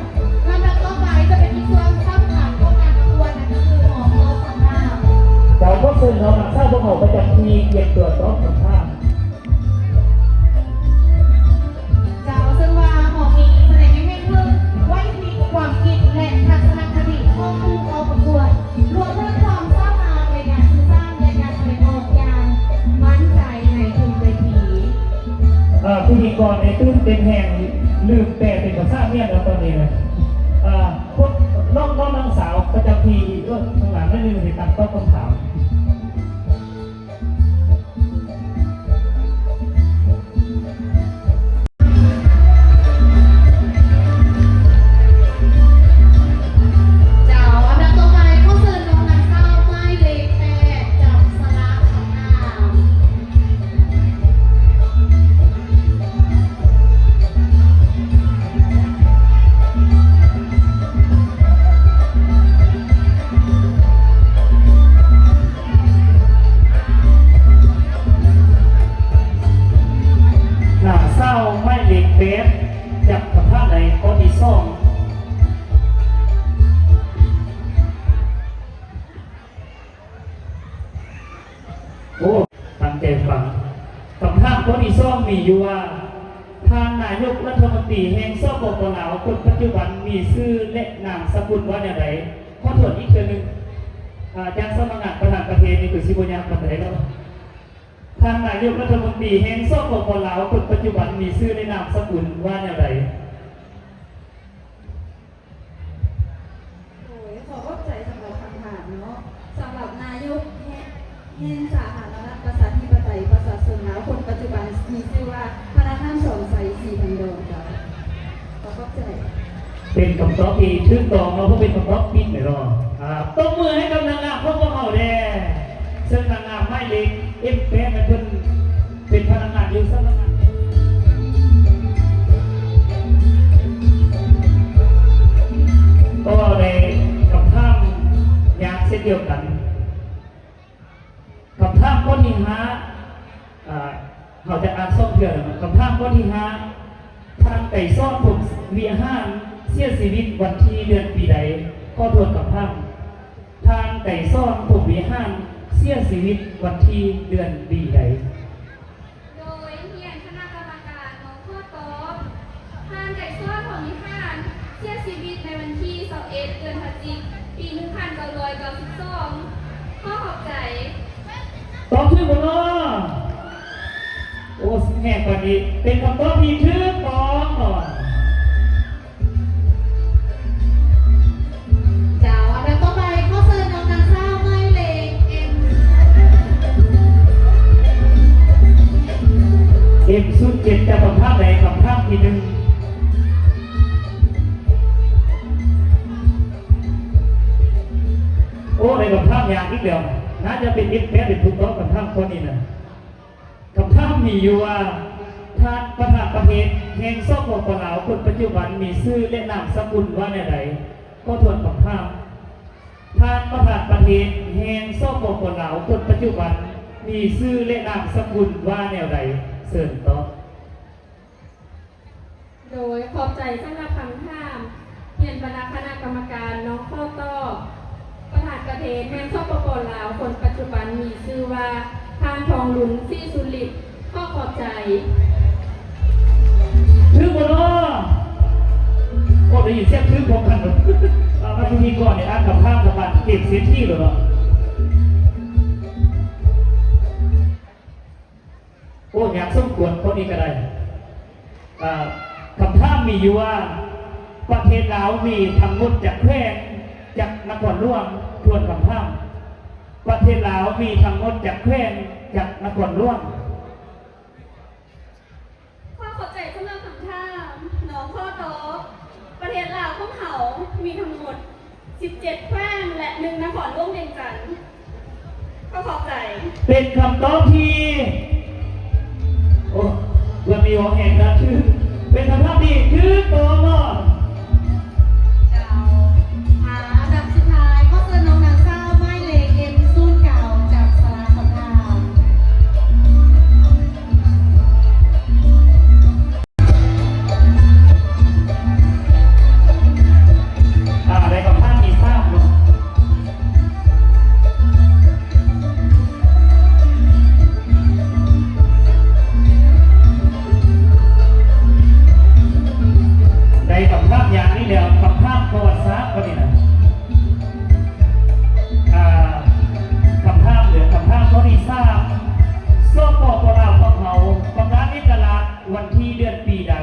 ລຳດັບຕໍ່ໄປຈະເປັນອີກສ່ວນສຳຄັນຂອງການປະກວດ ນັ້ນກໍຄືຮອບຕອບຄຳຖາມ. ເຈົ້າ ຂໍເຊີນນ້ອງນາງສາວພວກເຮົາປະຈຳທີ່ ກຽມຕົວຕອບຄຳຖາມ. ເຈົ້າ ເຊິ່ງວ່າຮອບນີ້ສະແດງໃຫ້ເຫັນເຖິງໄຫວພຣິບຄວາມຄິດ ແລະ ທັດສະນະຄະຕິຂອງຜູ້ເຂົ້າປະກວດ ລວມທັງຄວາມສາມາດໃນການສື່ສານ ແລະ ການສະແດງອອກຢ່າງໝັ້ນໃຈໃນທຸກເວທີ. ເອີ ພິທີກອນນີ້ຕື່ນເຕັ້ນແຮງ ລືມແປເປັນພາສາວຽດແລ້ວຕອນນີ້ນະ. ເອີ ພວກນ້ອງໆ ນາງສາວປະຈຳທີ່ ເອີ ທາງຫຼັງໜ້ອຍໜຶ່ງ ໃຫ້ຕັ້ງຕອບຄຳຖາມ. ເຈົ້າ ອັນດັບຕໍ່ໄປ ຂໍເຊີນນ້ອງນາງສາວໝາຍເລກແປດ ຈັບສະຫຼາກຄຳຖາມ. ນາງສາວໝາຍເລກແປດ ຈັບຄຳຖາມໃນຂໍ້ທີສອງ. ໂອ້ ຕັ້ງໃຈຟັງ. ຄຳຖາມຂໍ້ທີສອງມີຢູ່ວ່າ ທ່ານນາຍົກລັດຖະມົນຕີແຫ່ງ ສປປ ລາວ ຄົນປັດຈຸບັນ ມີຊື່ ແລະ ນາມສະກຸນວ່າແນວໃດ? ຂໍທວນອີກເທື່ອໜຶ່ງ. ອາ ຈາກສຳນັກງານປະທານປະເທດນີ້ ຄືຊິບໍ່ຍາກປານໃດດອກ. ທ່ານນາຍົກລັດຖະມົນຕີແຫ່ງ ສປປ ລາວ ຄົນປັດຈຸບັນ ມີຊື່ ແລະ ນາມສະກຸນວ່າແນວໃດ? ໂດຍ ຂໍຂອບໃຈສຳລັບຄຳຖາມເນາະ. ສຳລັບນາຍົກແຫ່ງ ແຫ່ງສາທາລະນະລັດ ປະຊາທິປະໄຕ ປະຊາຊົນລາວ ຄົນປັດຈຸບັນ ມີຊື່ວ່າ ພະນະທ່ານ ສອນໄຊ ສີພັນດອນ ເຈົ້າ. ຂໍຂອບໃຈ. ເປັນຄຳຕອບທີ່ຖືກຕ້ອງເນາະ ເພາະເປັນຄຳຕອບຜິດແນ່ນອນ. ອ່າ ຕົບມືໃຫ້ກັບນາງງາມຂອງພວກເຮົາແດ່. ເຊິ່ງນາງງາມໝາຍເລກ ເອັມ ແປດ ນັ້ນ ເພິ່ນເປັນພະນັກງານຢູ່ສຳນັກງານ ກໍເວົ້າໃນຄຳຖາມຍາກເຊັ່ນດຽວກັນ. ຄຳຖາມຂໍ້ທີຫ້າ ເຮົາຈະອ່ານສອງເທື່ອນະ. ຄຳຖາມຂໍ້ທີຫ້າ ທ່ານໄກສອນ ພົມວິຫານ ເສຍຊີວິດວັນທີເດືອນປີໃດ? ຂໍທວນຄຳຖາມ. ທ່ານໄກສອນ ພົມວິຫານ ເສຍຊີວິດວັນທີເດືອນປີໃດ? ໂດຍຮຽນຄະນະກຳມະການ ມາຂໍຕອບ. ທ່ານໄກສອນ ພົມວິຫານ ເສຍຊີວິດໃນວັນທີຊາວເອັດ ເດືອນພະຈິກ ປີໜຶ່ງພັນເກົ້າຮ້ອຍເກົ້າສິບສອງ. ຂໍຂອບໃຈ. ຕອບຖືກບໍ່ເນາະ? ໂອ້ ແຮງປານນີ້ ເປັນຄຳຕອບທີ່ຖືກຕ້ອງເນາະ. ເຈົ້າ ອັນດັບຕໍ່ໄປ ຂໍເຊີນນ້ອງນາງສາວໝາຍເລກ ເອັມ. ອີກແລ້ວ ໜ້າຈະເປັນເອັຟແປດເປັນຜູ້ຕອບຄຳຖາມຂໍ້ນີ້ນະ. ຄຳຖາມມີຢູ່ວ່າ ທ່ານປະທານປະເທດແຫ່ງ ສປປ ລາວ ຄົນປັດຈຸບັນ ມີຊື່ ແລະ ນາມສະກຸນວ່າແນວໃດ? ຂໍທວນຄຳຖາມ. ທ່ານປະທານປະເທດແຫ່ງ ສປປ ລາວ ຄົນປັດຈຸບັນ ມີຊື່ ແລະ ນາມສະກຸນວ່າແນວໃດ? ເຊີນຕອບ. ໂດຍ ຂອບໃຈສຳລັບຄຳຖາມ. ຮຽນບັນດາຄະນະກຳມະການ ນ້ອງຂໍຕອບ ປະທານປະເທດແຫ່ງ ສປປ ລາວ ຄົນປັດຈຸບັນ ມີຊື່ວ່າ ທ່ານ ທອງລຸນ ສີສຸລິດ. ຂໍຂອບໃຈ. ຖືກບໍ່ເນາະ? ໂອ້ ໄດ້ຍິນສຽງຖືກພ້ອມກັນ. ເອົາ ພິທີກອນນີ້ ອ່ານຄຳຖາມ ປະມານເກມເສດຖີໂລດເນາະ. ໂອ້ ຍາກສົມຄວນ ຂໍ້ນີ້ກໍໄດ້. ເອີ ຄຳຖາມມີຢູ່ວ່າ ປະເທດລາວມີທັງໝົດຈັກແຂວງ ຈັກນະຄອນຫຼວງ? ທວນຄຳຖາມ, ປະເທດລາວມີທັງໝົດຈັກແຂວງ ຈັກນະຄອນຫຼວງ? ຂໍຂອບໃຈສຳລັບຄຳຖາມ. ນ້ອງຂໍຕອບ, ປະເທດລາວຂອງເຮົາມີທັງໝົດ ສິບເຈັດແຂວງ ແລະ ໜຶ່ງນະຄອນຫຼວງວຽງຈັນ. ຂໍຂອບໃຈ. ເປັນຄຳຕອບທີ່ ໂອ້ ເພື່ອນມີຫວັງແຮງນະ ຖືກ ເປັນຄຳຕອບທີ່ຖືກຕ້ອງເນາະ. ເຈົ້າ. ອ່າ ອັນດັບສຸດທ້າຍ ຂໍເຊີນນ້ອງນາງສາວໝາຍເລກ ເອັມ ສູນເກົ້າ ຈັບສະຫຼາກຄຳຖາມ. ອ່າ ໄດ້ຄຳຖາມທີສາມເນາະ. ໄດ້ຄຳຖາມຍາກນີ້ແລ້ວ, ຄຳຖາມປະຫວັດສາດບັດນີ້ນະ. ອ່າ ຄຳຖາມເດີ ຄຳຖາມຂໍ້ທີສາມ ສປປ ລາວຂອງເຮົາປະກາດເອກະລາດວັນທີເດືອນປີໃດ?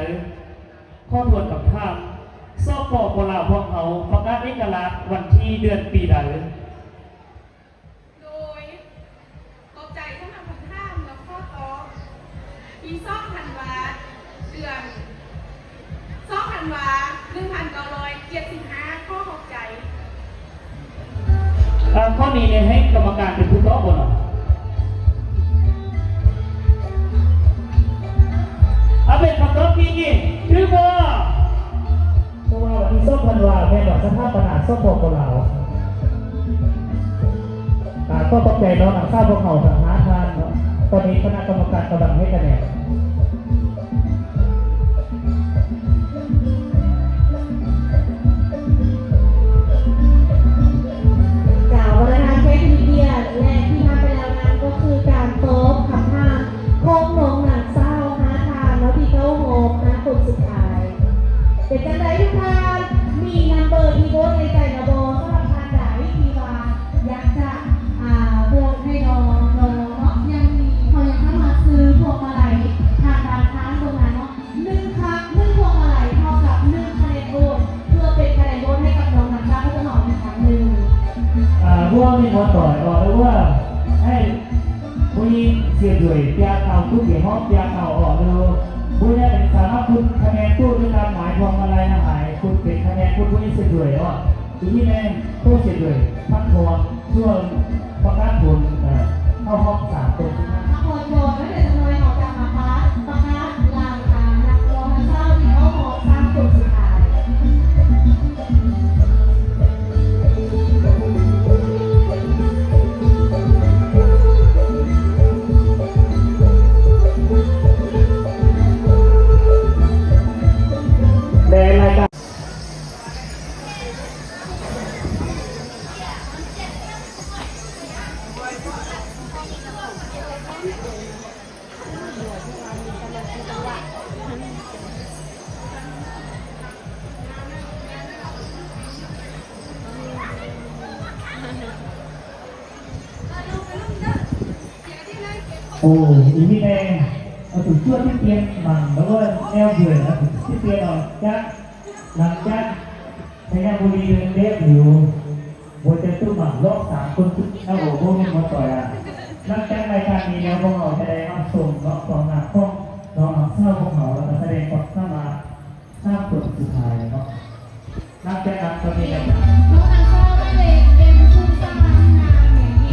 ຂໍທວນຄຳຖາມ, ສປປ ລາວຂອງເຮົາປະກາດເອກະລາດວັນທີເດືອນປີໃດ? ໂດຍ ຂອບໃຈສຳລັບຄຳຖາມ ແລະ ຂໍ້ຕອບ ທີສອງທັນວາ ເດືອນ ສອງທັນວາ ໜຶ່ງພັນເກົ້າຮ້ອຍເຈັດສິບຫ້າ. ຂໍຂອບໃຈ. ເອີ ຂໍ້ນີ້ນີ້ໃຫ້ກຳມະການເປັນຜູ້ຕອບບໍ່ເນາະ? ເອົາ ເປັນຄຳຕອບທີ່ຖືກບໍ່? ເພາະວ່າວັນທີສອງທັນວາແມ່ນວັນສະຖາປະນາ ສປປ ລາວ. ອ່າ ຂໍຂອບໃຈເນາະ ນາງສາວພວກເຮົາທັງຫ້າທ່ານເນາະ. ຕອນນີ້ຄະນະກຳມະການກຳລັງໃຫ້ຄະແນນ. ເຈົ້າ ບັນດາທ່ານແຂກຜູ້ມີກຽດ ແລະ ທີ່ຜ່ານໄປແລ້ວນັ້ນກໍຄືການຕອບຄຳຖາມຂອງນ້ອງນາງສາວຫ້າທ່ານເນາະ ທີ່ເຂົ້າຮອບຫ້າຄົນສຸດທ້າຍ. ເປັນຈັ່ງໃດທຸກທ່ານ ມີນຳເບີທີ່ໂຫວດໃນໃຈແລ້ວບໍ່? ສຳລັບທ່ານໃດທີ່ວ່າຢາກຈະ ອ່າ ໂຫວດໃຫ້ນ້ອງ ນ້ອງເນາະ ຍັງມີ ເຮົາຍັງສາມາດຊື້ພວງມາໄລທາງດ້ານຂ້າງຕົງນັ້ນເນາະ. ໜຶ່ງຄະ ໜຶ່ງພວງມາໄລເທົ່າກັບໜຶ່ງຄະແນນໂຫວດ ເພື່ອເປັນຄະແນນໂຫວດໃຫ້ກັບນ້ອງນາງສາວຂອງເຮົາອີກຄັ້ງໜຶ່ງ. ອ່າ ພວກນີ້ບໍ່ຕ່ອຍອອກ ຫຼືວ່າໃຫ້ຜູ້ຍິງເສຍດວຍ ເປັນເອົາຜູ້ທີ່ຮອບ ເປັນເອົາອອກ ຫຼືບໍ່ໄດ້ ສາມາດຄຸດຄະແນນໂຕດ້ວຍການໝາຍພວງມາໄລນະ ໃຫ້ຄຸດເປັນຄະແນນຜູ້ຍິງເສຍດວຍອອກ. ທີນີ້ແມ່ນໂຕເສຍດວຍພັກທອງ ເພື່ອປະກາດຜົນ ເອີ ເຂົ້າຮອບສາມໂຕສຸດທ້າຍ. ພັກຜ່ອນກ່ອນ ແລ້ວດຽວຈັກໜ່ອຍເຮົາຈະມາປະ ປະກາດລາຍຊື່ນັກຮ້ອງນາງສາວທີ່ເຂົ້າຮອບສາມຄົນສຸດທ້າຍ. ແລະ ລາຍການ ໂອ້ ອີ່ນີ້ແມ່ ເອົາຕົວຊ່ວຍທີ່ປ່ຽນມັນ ແລ້ວກໍແນວເບື່ອ ເອົາຕົວຊ່ວຍທີ່ປ່ຽນອອກຈາກ ຫຼັງຈາກໄຊຍະບູລີເດີນແບບຢູ່ ບໍ່ຈະຕຸມາລອບສາມຄົນສຸດທ້າຍ. ໂອ້ ບໍ່ມີໝົດຕໍ່ຍາ. ຫຼັງຈາກລາຍການນີ້ແລ້ວ ພວກເຮົາຈະໄດ້ຮັບຊົມເນາະ ຄວາມງາມຂອງນ້ອງນາງສາວພວກເຮົາ ແລ້ວກໍສະແດງຄວາມສາມາດສາມຄົນສຸດທ້າຍເນາະ. ຫຼັງຈາກນັ້ນກໍມີການ ນ້ອງນາງສາວໝາຍເລກ ເອັມ ສູນສາມ ນາງ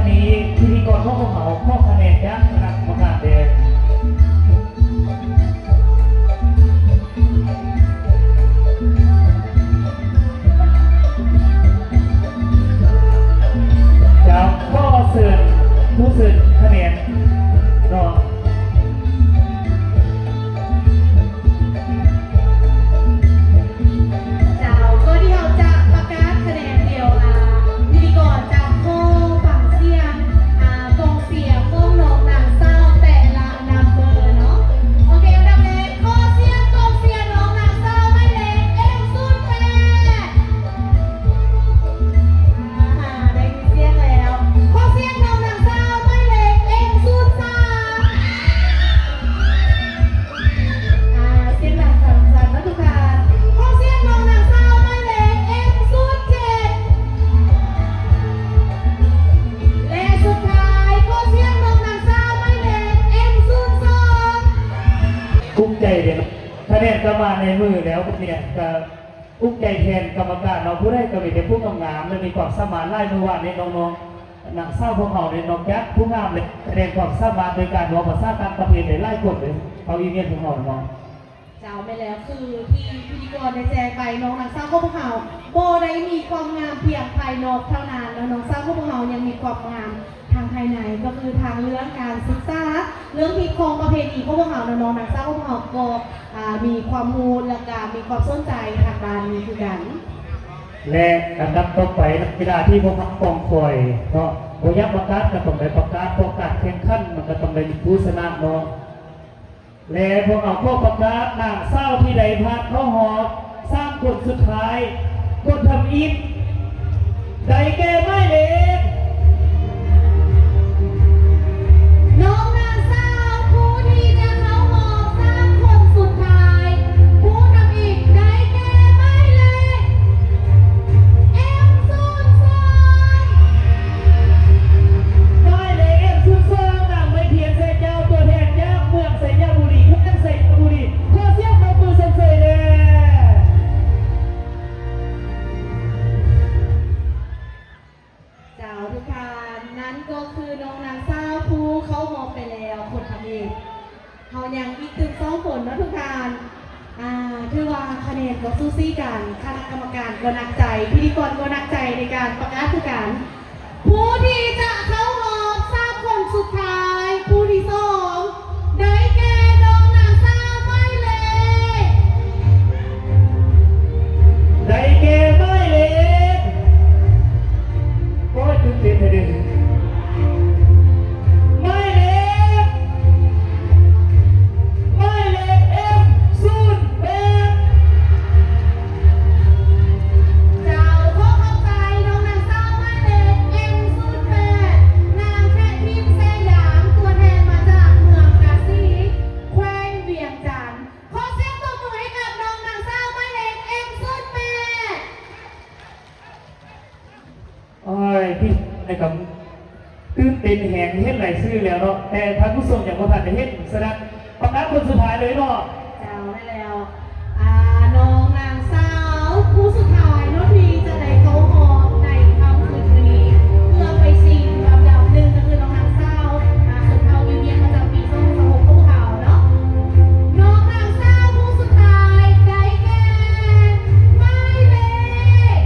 ທີ່ພິທີກອນຂອງພວກເຮົາ ຂໍຄະແນນຈາກຄະນະກຳມະການແດ່. ເຈົ້າ ຂໍເຊີນຜູ້ເຊີນຄະແນນເນາະ. ເຈົ້າ ກ່ອນທີ່ເຮົາຈະປະກາດຄະແນນ ດຽວ ອາ ພິທີກອນຈະຂໍຟັງສຽງ ອາ ກອງເຊຍຂອງນ້ອງນາງສາວແຕ່ລະນຳເບີເນາະ. ໂອເຄ ອັນດັບແລກ ຂໍສຽງກອງເຊຍນ້ອງນາງສາວໝາຍເລກ ເອັມ ສູນແປດ. ອາ ໄດ້ຍິນສຽງແລ້ວ. ຂໍສຽງນ້ອງນາງສາວໝາຍເລກ ເອັມ ສູນສາມ. ອາ ສຽງດັງສັນໆ ເນາະທຸກທ່ານ. ຂໍສຽງນ້ອງນາງສາວໝາຍເລກ ເອັມ ສູນເຈັດ. ແລະ ສຸດທ້າຍ ຂໍສຽງນ້ອງນາງສາວໝາຍເລກ ເອັມ ສູນສອງ. ພູມໃຈເດ້ ຄະແນນກໍມາໃນມືແລ້ວ ເນຍ ກໍ ອຸກໃຈແທນກຳມະການເນາະ, ຜູ້ໃດກໍມີແຕ່ຜູ້ງາມໆ ແລະ ມີຄວາມສາມາດຫຼາຍ. ມື້ວານນີ້ນ້ອງໆ ນາງສາວພວກເຮົານີ້ ນອກຈາກຜູ້ງາມແລ້ວ ສະແດງຄວາມສາມາດໂດຍການເວົ້າພາສາຕ່າງປະເທດໄດ້ຫຼາຍຄົນເລີຍ. ເອົາອີເມນພວກເຮົາເນາະ. ເຈົ້າ ແມ່ນແລ້ວ ຄືທີ່ພິທີກອນໄດ້ແຈ້ງໄປ ນ້ອງນາງສາວຂອງພວກເຮົາບໍ່ໄດ້ມີຄວາມງາມພຽງພາຍນອກເທົ່ານັ້ນເນາະ, ນ້ອງສາວຂອງພວກເຮົາຍັງມີຄວາມງາມ ທາງພາຍໃນ ກໍຄືທາງເລື່ອງການສຶກສາ, ເລື່ອງຮີດຄອງປະເພນີຂອງພວກເຮົາເນາະ, ນ້ອງນາງສາວຂອງພວກເຮົາກໍ ອາ ມີຄວາມຮູ້ ແລະ ກະມີຄວາມສົນໃຈທາງດ້ານນີ້ຄືກັນ. ແລະ ອັນດັບຕໍ່ໄປ ນັກກິລາທີ່ພວກເຮົາກອງຄອຍເນາະ, ບໍ່ຢາກປະກາດກໍຕ້ອງໄດ້ປະກາດ, ເພາະການແຂ່ງຂັນມັນກໍຕ້ອງໄດ້ມີຜູ້ຊະນະເນາະ. ແລະ ພວກເຮົາຂໍປະກາດນາງສາວທີ່ໄດ້ຜ່ານເຂົ້າຮອບສາມຄົນສຸດທ້າຍ ຄົນທຳອິດ ໄດ້ແກ່ໝາຍເລກ ນ້ອງນາງສາວຜູ້ທີ່ຈະເຂົ້າຮອບສາມຄົນສຸດທ້າຍ ຜູ້ທຳອິດໄດ້ແກ່ໝາຍເລກ ເອັມ ສູນສອງ. ໝາຍເລກ ເອັມ ສູນສອງ ນາງໄມທຽນ ແສງເຈົ້າ ຕົວແທນຈາກເມືອງໄຊຍະບູລີ ແຂວງໄຊຍະບູລີ ຂໍສຽງຕົບມືຊົມເຊີຍແດ່. ເຈົ້າ ທຸກທ່ານ, ນັ້ນກໍຄືນ້ອງນາງສາວຜູ້ເຂົ້າຮອບໄປແລ້ວຄົນທຳອິດ. ເຮົາຍັງອີກເຖິງສອງຄົນເນາະທຸກທ່ານ. ອາ ຖືວ່າຄະແນນກໍສູສີກັນ, ຄະນະກຳມະການກໍໜັກໃຈ, ພິທີກອນກໍໜັກໃຈໃນການປະກາດຄືກັນ. ຜູ້ທີ່ຈະເຂົ້າຮອບສາມຄົນສຸດທ້າຍ ຜູ້ທີສອງ ໄດ້ແກ່ນ້ອງນາງສາວໝາຍເລກ ໄດ້ແກ່ໝາຍເລກ ໂອ້ຍ ຕື່ນເຕັ້ນແທ້ເດ. ໝາຍເລກ ໝາຍເລກ ເອັມ ສູນແປດ. ເຈົ້າ ຂໍຂອບໃຈນ້ອງນາງສາວໝາຍເລກ ເອັມ ສູນແປດ ນາງແຄະທິນ ແຊຢາງ ຕົວແທນມາຈາກເມືອງກາສີ ແຂວງວຽງຈັນ. ຂໍສຽງຕົບມືໃຫ້ກັບນ້ອງນາງສາວໝາຍເລກ ເອັມ ສູນແປດ. ໂອ້ຍ ພີ່ ໄດ້ກຳ ຕື່ນເຕັ້ນແຮງ ເຫັນລາຍຊື່ແລ້ວເນາະ, ແຕ່ທ່ານຜູ້ຊົມຍັງບໍ່ທັນໄດ້ເຫັນ. ສະນັ້ນ ປະກາດຄົນສຸດທ້າຍເລີຍເນາະ. ເຈົ້າ ແມ່ນແລ້ວ. ອາ ນ້ອງນາງສາວຜູ້ສຸດທ້າຍເນາະ ທີ່ຈະໄດ້ເຂົ້າຮອບໃນຄ່ຳຄືນມື້ນີ້ ເພື່ອໄປຊິງລຳດັບໜຶ່ງ ກໍຄືນ້ອງນາງສາວ ອາ ຊົນເຜົ່າອີວຽງ ປະຈຳປີສອງພັນຊາວຫົກຂອງພວກເຮົາເນາະ. ນ້ອງນາງສາວຜູ້ສຸດທ້າຍໄດ້ແກ່ ໝາຍເລກ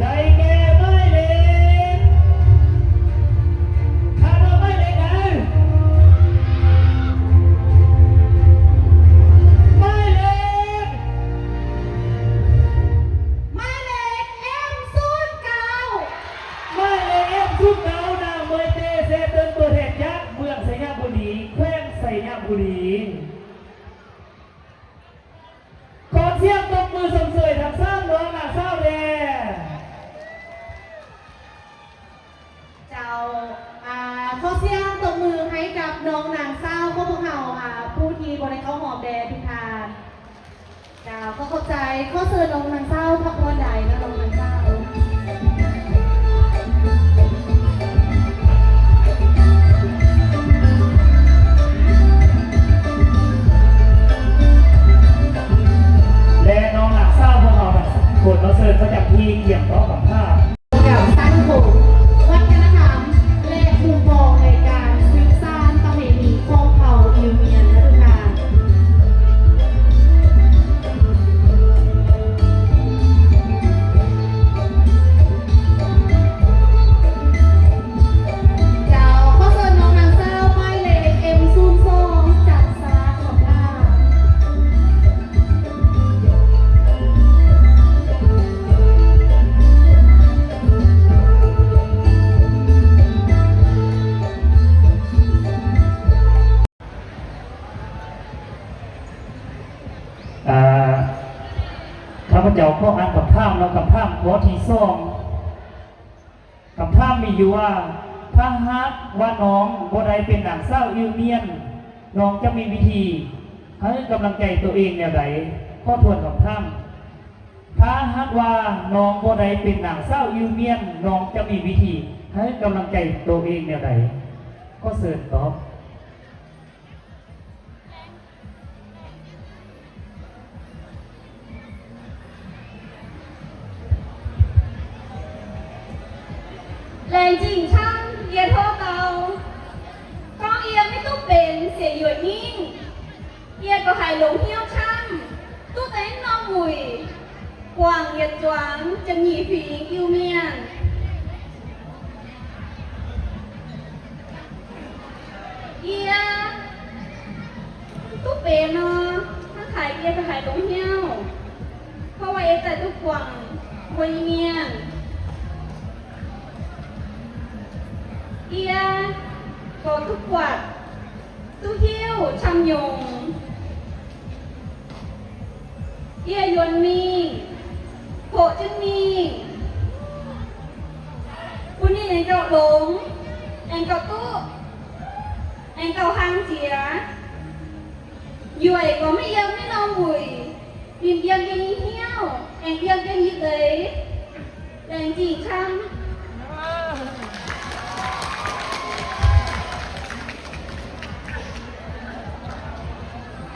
ໄດ້ແກ່ໝາຍເລກ ຄາດວ່າໝາຍເລກໃດ? ໝາຍເລກ ໝາຍເລກ ເອັມ ສູນເກົ້າ. ໝາຍເລກ ເອັມ ສູນເກົ້າ ນາງເມີຍເຕ ເຊເຕີນ ຕົວແທນຈາກເມືອງໄຊຍະບູລີ ແຂວງໄຊຍະບູລີ. ຂໍສຽງຕົບມືຊົມເຊີຍທັງສາມນ້ອງນາງສາວແດ່. ເຈົ້າ ອາ ຂໍສຽງຕົບມືໃຫ້ກັບນ້ອງນາງສາວຂອງພວກເຮົາ ອາ ຜູ້ທີ່ບໍ່ໄດ້ເຂົ້າຮອບແດ່ທຸກທ່ານ. ເຈົ້າ ຂໍຂອບໃຈ. ຂໍເຊີນນ້ອງນາງສາວພັກຜ່ອນໄດ້ເນາະ ນ້ອງນາງສາວ. ແລະ ນ້ອງນາງສາວຂອງເຮົາທັງສາມຄົນ ຂໍເຊີນປະຈຳທີ່ກຽມຕອບຄຳຖາມ. ກັບສັງຄົມ ວັດທະນະທຳ ຂໍອ່ານຄຳຖາມເນາະ, ຄຳຖາມຂໍ້ທີສອງ ຄຳຖາມມີຢູ່ວ່າ ຖ້າຫາກວ່ານ້ອງບໍ່ໄດ້ເປັນນາງສາວອິວມຽນ ນ້ອງຈະມີວິທີໃຫ້ກຳລັງໃຈຕົວເອງແນວໃດ? ຂໍທວນຄຳຖາມ. ຖ້າຫາກວ່ານ້ອງບໍ່ໄດ້ເປັນນາງສາວອິວມຽນ ນ້ອງຈະມີວິທີໃຫ້ກຳລັງໃຈຕົວເອງແນວໃດ? ຂໍເຊີນຕອບ. ແລງຈິງຊ້ຳ ເອຍໂທເກົາ ກ້ອງເອຍໄມ່ຕຸເປັນເສຍຢວນຍິ່ງ ເອຍກໍຫາຍຫຼົງຫ່ຽວຊ້ຳ ຕຸເຕັນນ້ອງຫວຸຍ ກວ້າງຢຽດຈວາງ ຈະມີຝີອິວມຽນ. ເອຍ ຕຸເປັນເນາະ ທັງຂາຍເອຍກໍຂາຍຕົງຫ່ຽວ ເພາະວ່າເອຍໃຈຕຸກວາງບໍ່ມີມຽນ ເອຍກໍຕຸກວາດ ຕຸຫິ້ວຊຳຍົງ ເອຍຢວນມີງ ໂພະຈຶ່ງມີງ ປຸນີ່ແອງເກົາຫຼົງ ແອງເກົາຕຸ ແອງເກົາຫາງເຈຍ ຢວຍກໍໄມ່ຢຽມໃນນ້ອງຫວຸຍ ດິນດຽມເດຍຍີ່ຫ່ຽວ ແອງດຽມເດຍຍີ່ເລີຍ ແລງຈີງຊ້ຳ.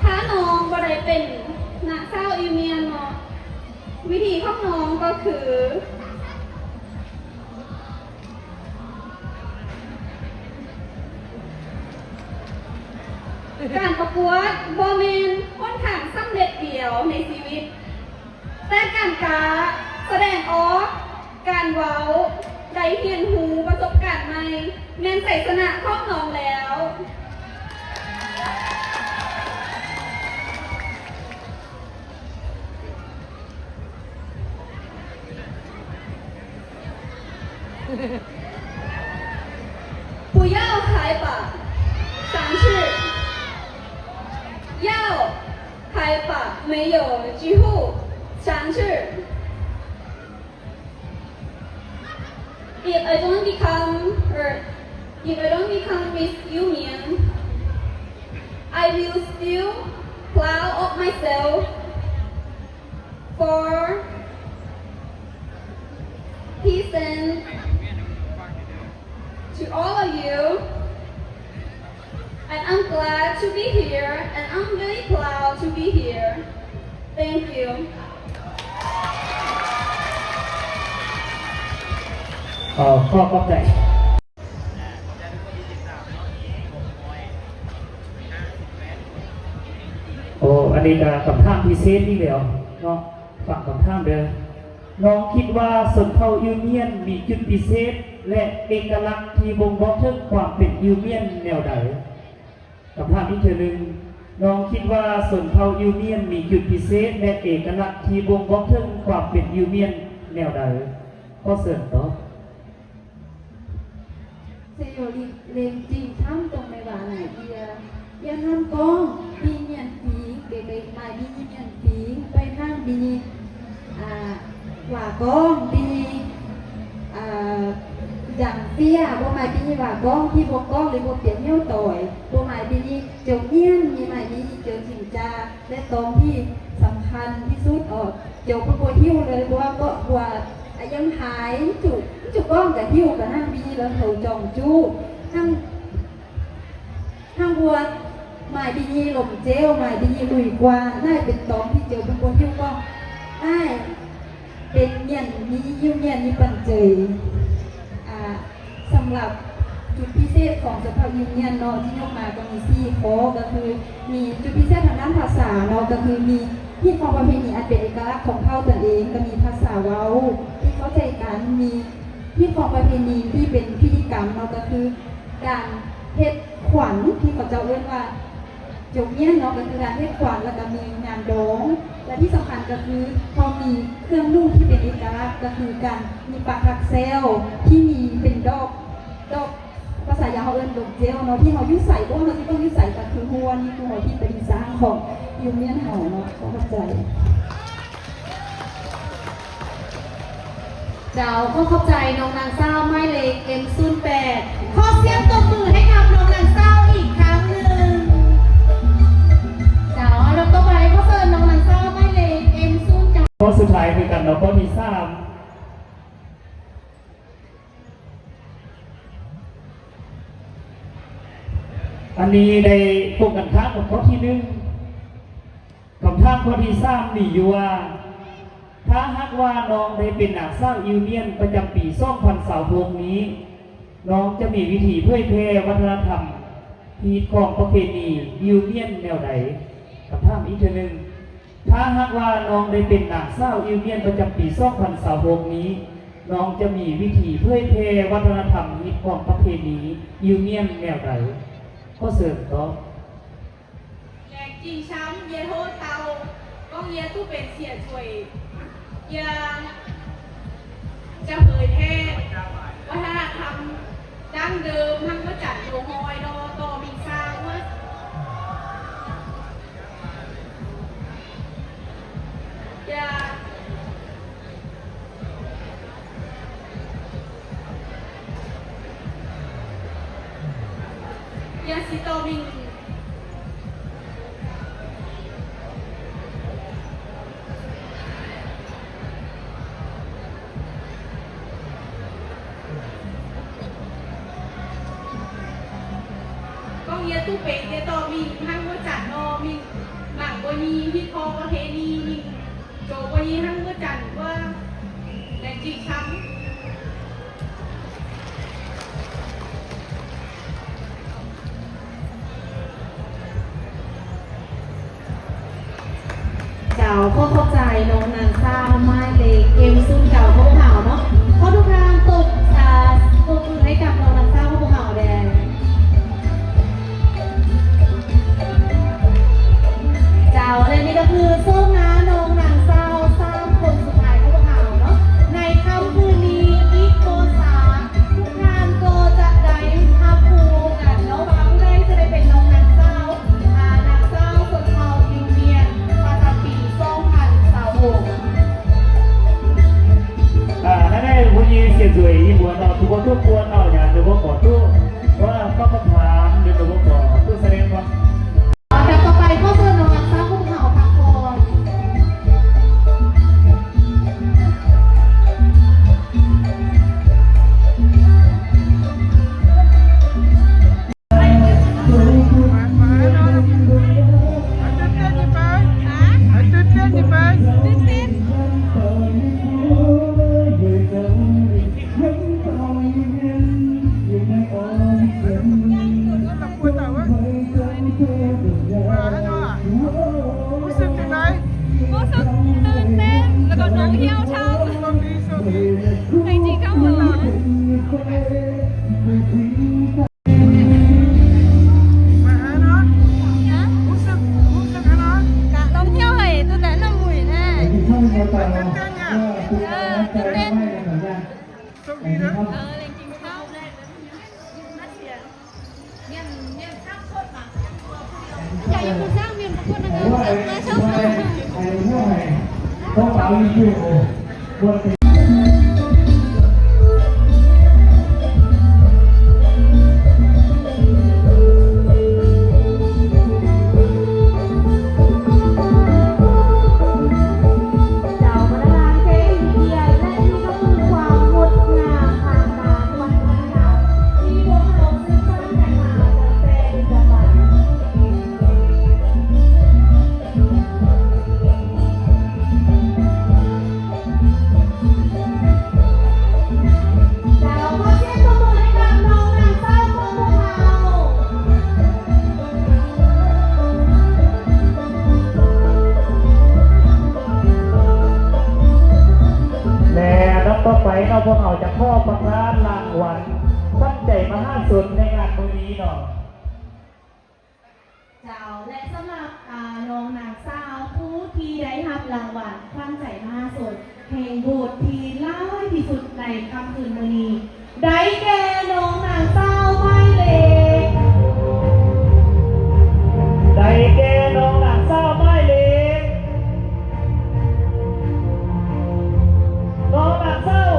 ຖ້ານ້ອງບໍ່ໄດ້ເປັນນາງສາວອິວມຽນເນາະ ວິທີຂອງນ້ອງກໍຄື ການປະກວດບໍ່ແມ່ນຫົນທາງສຳເລັດດຽວໃນຊີວິດ ແຕ່ການກ້າສະແດງອອກ ການເວົ້າ ໄດ້ຮຽນຮູ້ປະສົບການໃໝ່ ແມ່ນໄຊຊະນະຂອງນ້ອງແລ້ວ. 不要害怕尝试，要害怕没有之后尝试。 If I don't become, or if I don't become Miss Union, I will still proud of myself for present to all of you. And I'm glad to be here, and I'm very proud to be here. Thank you. ເອີ ຂໍຂອບໃຈ. ໂອ້ ອັນນີ້ກໍຄຳຖາມພິເສດອີກແລ້ວເນາະ. ຟັງຄຳຖາມເດີ້. ນ້ອງຄິດວ່າຊົນເຜົ່າອິວມຽນມີຈຸດພິເສດ ແລະ ເອກະລັກທີ່ບົ່ງບອກເຖິງຄວາມເປັນອິວມຽນແນວໃດ? ຄຳຖາມອີກເທື່ອໜຶ່ງ, ນ້ອງຄິດວ່າຊົນເຜົ່າອິວມຽນມີຈຸດພິເສດ ແລະ ເອກະລັກທີ່ບົ່ງບອກເຖິງຄວາມເປັນອິວມຽນແນວໃດ? ຂໍເຊີນຕອບ. ສະໂຍລິເລັງຈິງຖາມຕົງໃນວານາເອຍ ອຽນນຳກ້ອງ ບີຍຽນຟີ ເກໄປມາບີຍຽນຟີ ໄປນາງບີ ອາ ວາກ້ອງ ບີ ອາ ດັງເຊຍ ບໍ່ມາບີວາກ້ອງ ທີ່ບໍ່ກ້ອງ ຫຼື ບໍ່ປຽນຫຽວຕອຍ ບໍ່ມາບີຈົງຍຽນ ມີມາບີຈົງຈິງຈາ ແລະ ຕອງທີ່ສຳຄັນທີ່ສຸດ ເອີ ເຈົ້າເພິ່ນບໍ່ຫິ້ວເລີຍ ບໍ່ວ່າເກາະບົວອາຍັງຫາຍ ຈຸ ຈຸກ້ອງກະຫິ້ວກະນາງບີລະເຂົາຈອງຈຸ ທັງ ທັງບົວໝາຍບີຍີ່ລົມເຈວ ໝາຍບີຍີ່ລຸຍກວ່າ ນາຍເປັນຕອງທີ່ເຈົ້າເພິ່ນບໍ່ຫິ້ວກອງ ອ້າຍເປັນມຽນມີຫິ້ວມຽນມີປັນເຈີຍ ອາ ສຳລັບຈຸດພິເສດຂອງສະເພາະຢູນຽນເນາະ ທີ່ຍົກມາກໍມີສີ່ຂໍ້ ກໍຄືມີຈຸດພິເສດທາງດ້ານພາສາເນາະ ກໍຄືມີຮີດຄອງປະເພນີອັນເປັນເອກະລັກຂອງເຜົ່າຕົນເອງ ກໍມີພາສາເວົ້າທີ່ເຂົ້າໃຈກັນ ມີຮີດຄອງປະເພນີທີ່ເປັນພິທີກຳເນາະ ກໍຄືການເຮັດຂວັນທີ່ເຂົາເຈົ້າເອີ້ນວ່າ ຈົກງຽນເນາະ ກໍຄືການເຮັດຂວັນ ແລ້ວກໍມີງານດອງ ແລະ ທີ່ສຳຄັນກໍຄືເຮົາມີເຄື່ອງນຸ່ງທີ່ເປັນເອກະລັກ ກໍຄືການມີປາກຖັກແຊວທີ່ມີເປັນດອກ ດອກ ພາສາລາວເຮົາເອີ້ນດົກເຈວເນາະ ທີ່ເຮົາຢູ່ໃສ ບໍ່ວ່າເຮົາຊິເບິ່ງຢູ່ໃສກໍຄືຮູ້ວ່ານີ້ຄືຫົວທີ່ປະດິດສ້າງຂອງຢູນຽນເຮົາເນາະ. ຂໍຂອບໃຈ. ເຈົ້າ ຂໍຂອບໃຈນ້ອງນາງສາວໝາຍເລກ ເອັມ ສູນແປດ. ຂໍສຽງຕົບມືໃຫ້ກັບນ້ອງນາງສາວອີກຄັ້ງໜຶ່ງ. ເຈົ້າ ລຳດັບຕໍ່ໄປ ຂໍເຊີນນ້ອງນາງສາວໝາຍເລກ ເອັມ ສູນເກົ້າ. ຂໍ້ສຸດທ້າຍຄືກັນເນາະ ຂໍ້ທີສາມ. ອັນນີ້ໄດ້ກົງກັນຂ້າມກັບຂໍ້ທີໜຶ່ງ. ຄຳຖາມຂໍ້ທີສາມມີຢູ່ວ່າ ຖ້າຫາກວ່ານ້ອງໄດ້ເປັນນາງສາວອິວມຽນປະຈຳປີສອງພັນຊາວຫົກນີ້ ນ້ອງຈະມີວິທີເຜີຍແຜ່ວັດທະນະທຳ ຮີດຄອງປະເພນີອິວມຽນແນວໃດ? ຄຳຖາມອີກເທື່ອໜຶ່ງ, ຖ້າຫາກວ່ານ້ອງໄດ້ເປັນນາງສາວອິວມຽນປະຈຳປີສອງພັນຊາວຫົກນີ້ ນ້ອງຈະມີວິທີເຜີຍແຜ່ວັດທະນະທຳ ຮີດຄອງປະເພນີອິວມຽນແນວໃດ? ຂໍເຊີນຕອບ. ແລງຈິງຊ້ຳ ເຢໂທເຕົາ ກອງເຢຕູ້ເປັນເສຍຊ່ວຍ ເຢຈະເຜີຍແຜ່ວັດທະນະທຳດັ້ງເດີມ ທັງພະຈັນໂລຮອຍ ລໍຕໍ່ມິງຊາວ ເຢ ເຢຊິໂຕມິງ ກອງເຢຕູເປງ ເຢຕໍມິງ ຮັງໂມຈັນ ນໍມິງ ມັງໂກຢີ ຮີດຄອງປະເພນີມິງ ໂຈໂກຢີ ຮັງເມື່ອຈັນ ເມື່ອແລງຈີ່ຊ້ຳ. ເຈົ້າ ຂໍຂອບໃຈນ້ອງນາງສາວໝາຍເລກ ເອັມ ສູນເກົ້າ ຂອງເຮົາເນາະ. ຂໍທຸກທ່ານຕົບ ອາ ຕົບມືໃຫ້ກັບນ້ອງນາງສາວຂອງພວກເຮົາແດ່. ເຈົ້າ ແລະ ນີ້ກໍຄືໂສມໜ້ານ້ອງນາງສາວສາມຄົນສຸດທ້າຍຂອງພວກເຮົາເນາະ ໃນຄ່ຳຄືນນີ້. ອີກບໍ່ຊ້າ ທຸກທ່ານກໍຈະໄດ້ຮັບຮູ້ກັນເນາະວ່າຜູ້ໃດຈະໄດ້ເປັນນ້ອງນາງສາວ ອາ ນາງສາວຊົນເຜົ່າອິວມຽນ ປະຈຳປີສອງພັນຊາວຫົກ. ອາ ໃນ ໃນຜູ້ຍິງສຽງສວຍອີ່ບົວເນາະ ທຸກຄົນທຸກຄົນເນາະ ຢ່າ ຫຼືບໍ່ຂໍໂທດ ວ່າຄຳຖາມ ຫຼືບໍ່ຂໍໂທດ ສະແດງວ່າ ອັນດັບຕໍ່ໄປ ຂໍເຊີນນ້ອງນາງສາວຂອງເຮົາພັກຜ່ອນ. ຮູ້ສຶກຈັ່ງໃດ? ຮູ້ສຶກຕື່ນເຕັ້ນ ແລ້ວກໍໜ້ອງຫ້ຽວເທົ່າ. ໂຊກດີ ໂຊກດີ. ແຕ່ຈິງກໍຫົວເລາະ. ມາຫາເນາະ. ຮະ? ຮູ້ສຶກ ຮູ້ສຶກຫັ້ນເນາະ. ກະລອງຫ້ຽວເອີຍ ຕັ້ງແຕ່ນ້ຳມຸຍແທ້. ຕື່ນເຕັ້ນຫຍັງ? ເອີ ຕື່ນເຕັ້ນ. ໂຊກດີເດີ. ເອີ ແລງກິນເຂົ້າ. ເຈົ້າ ບັນດາແຂກຜູ້ມີກຽດ ແລະ ນີ້ກໍຄືຄວາມງົດງາມທາງດ້ານວັດທະນະທຳ ທີ່ພວກເຮົາສືບສານກັນມາຕັ້ງແຕ່ດຶກດຳບັນ. ເຈົ້າ ຂໍສຽງຕົບມືໃຫ້ກັບນ້ອງນາງສາວຂອງພວກເຮົາ. ແລະ ອັນດັບຕໍ່ໄປເນາະ ພວກເຮົາຈະຂໍປະກາດລາງວັນຂວັນໃຈມະຫາຊົນໃນງານມື້ນີ້ເນາະ. ເຈົ້າ ແລະ ສຳລັບ ອາ ນ້ອງນາງສາວຜູ້ທີ່ໄດ້ຮັບລາງວັນຂວັນໃຈມະຫາຊົນແຫ່ງໂບດທີ່ຫຼາຍທີ່ສຸດໃນຄ່ຳຄືນມື້ນີ້ ໄດ້ແກ່ນ້ອງນາງສາວໝາຍເລກ ໄດ້ແກ່ນ້ອງນາງສາວໝາຍເລກ ນ້ອງນາງສາວ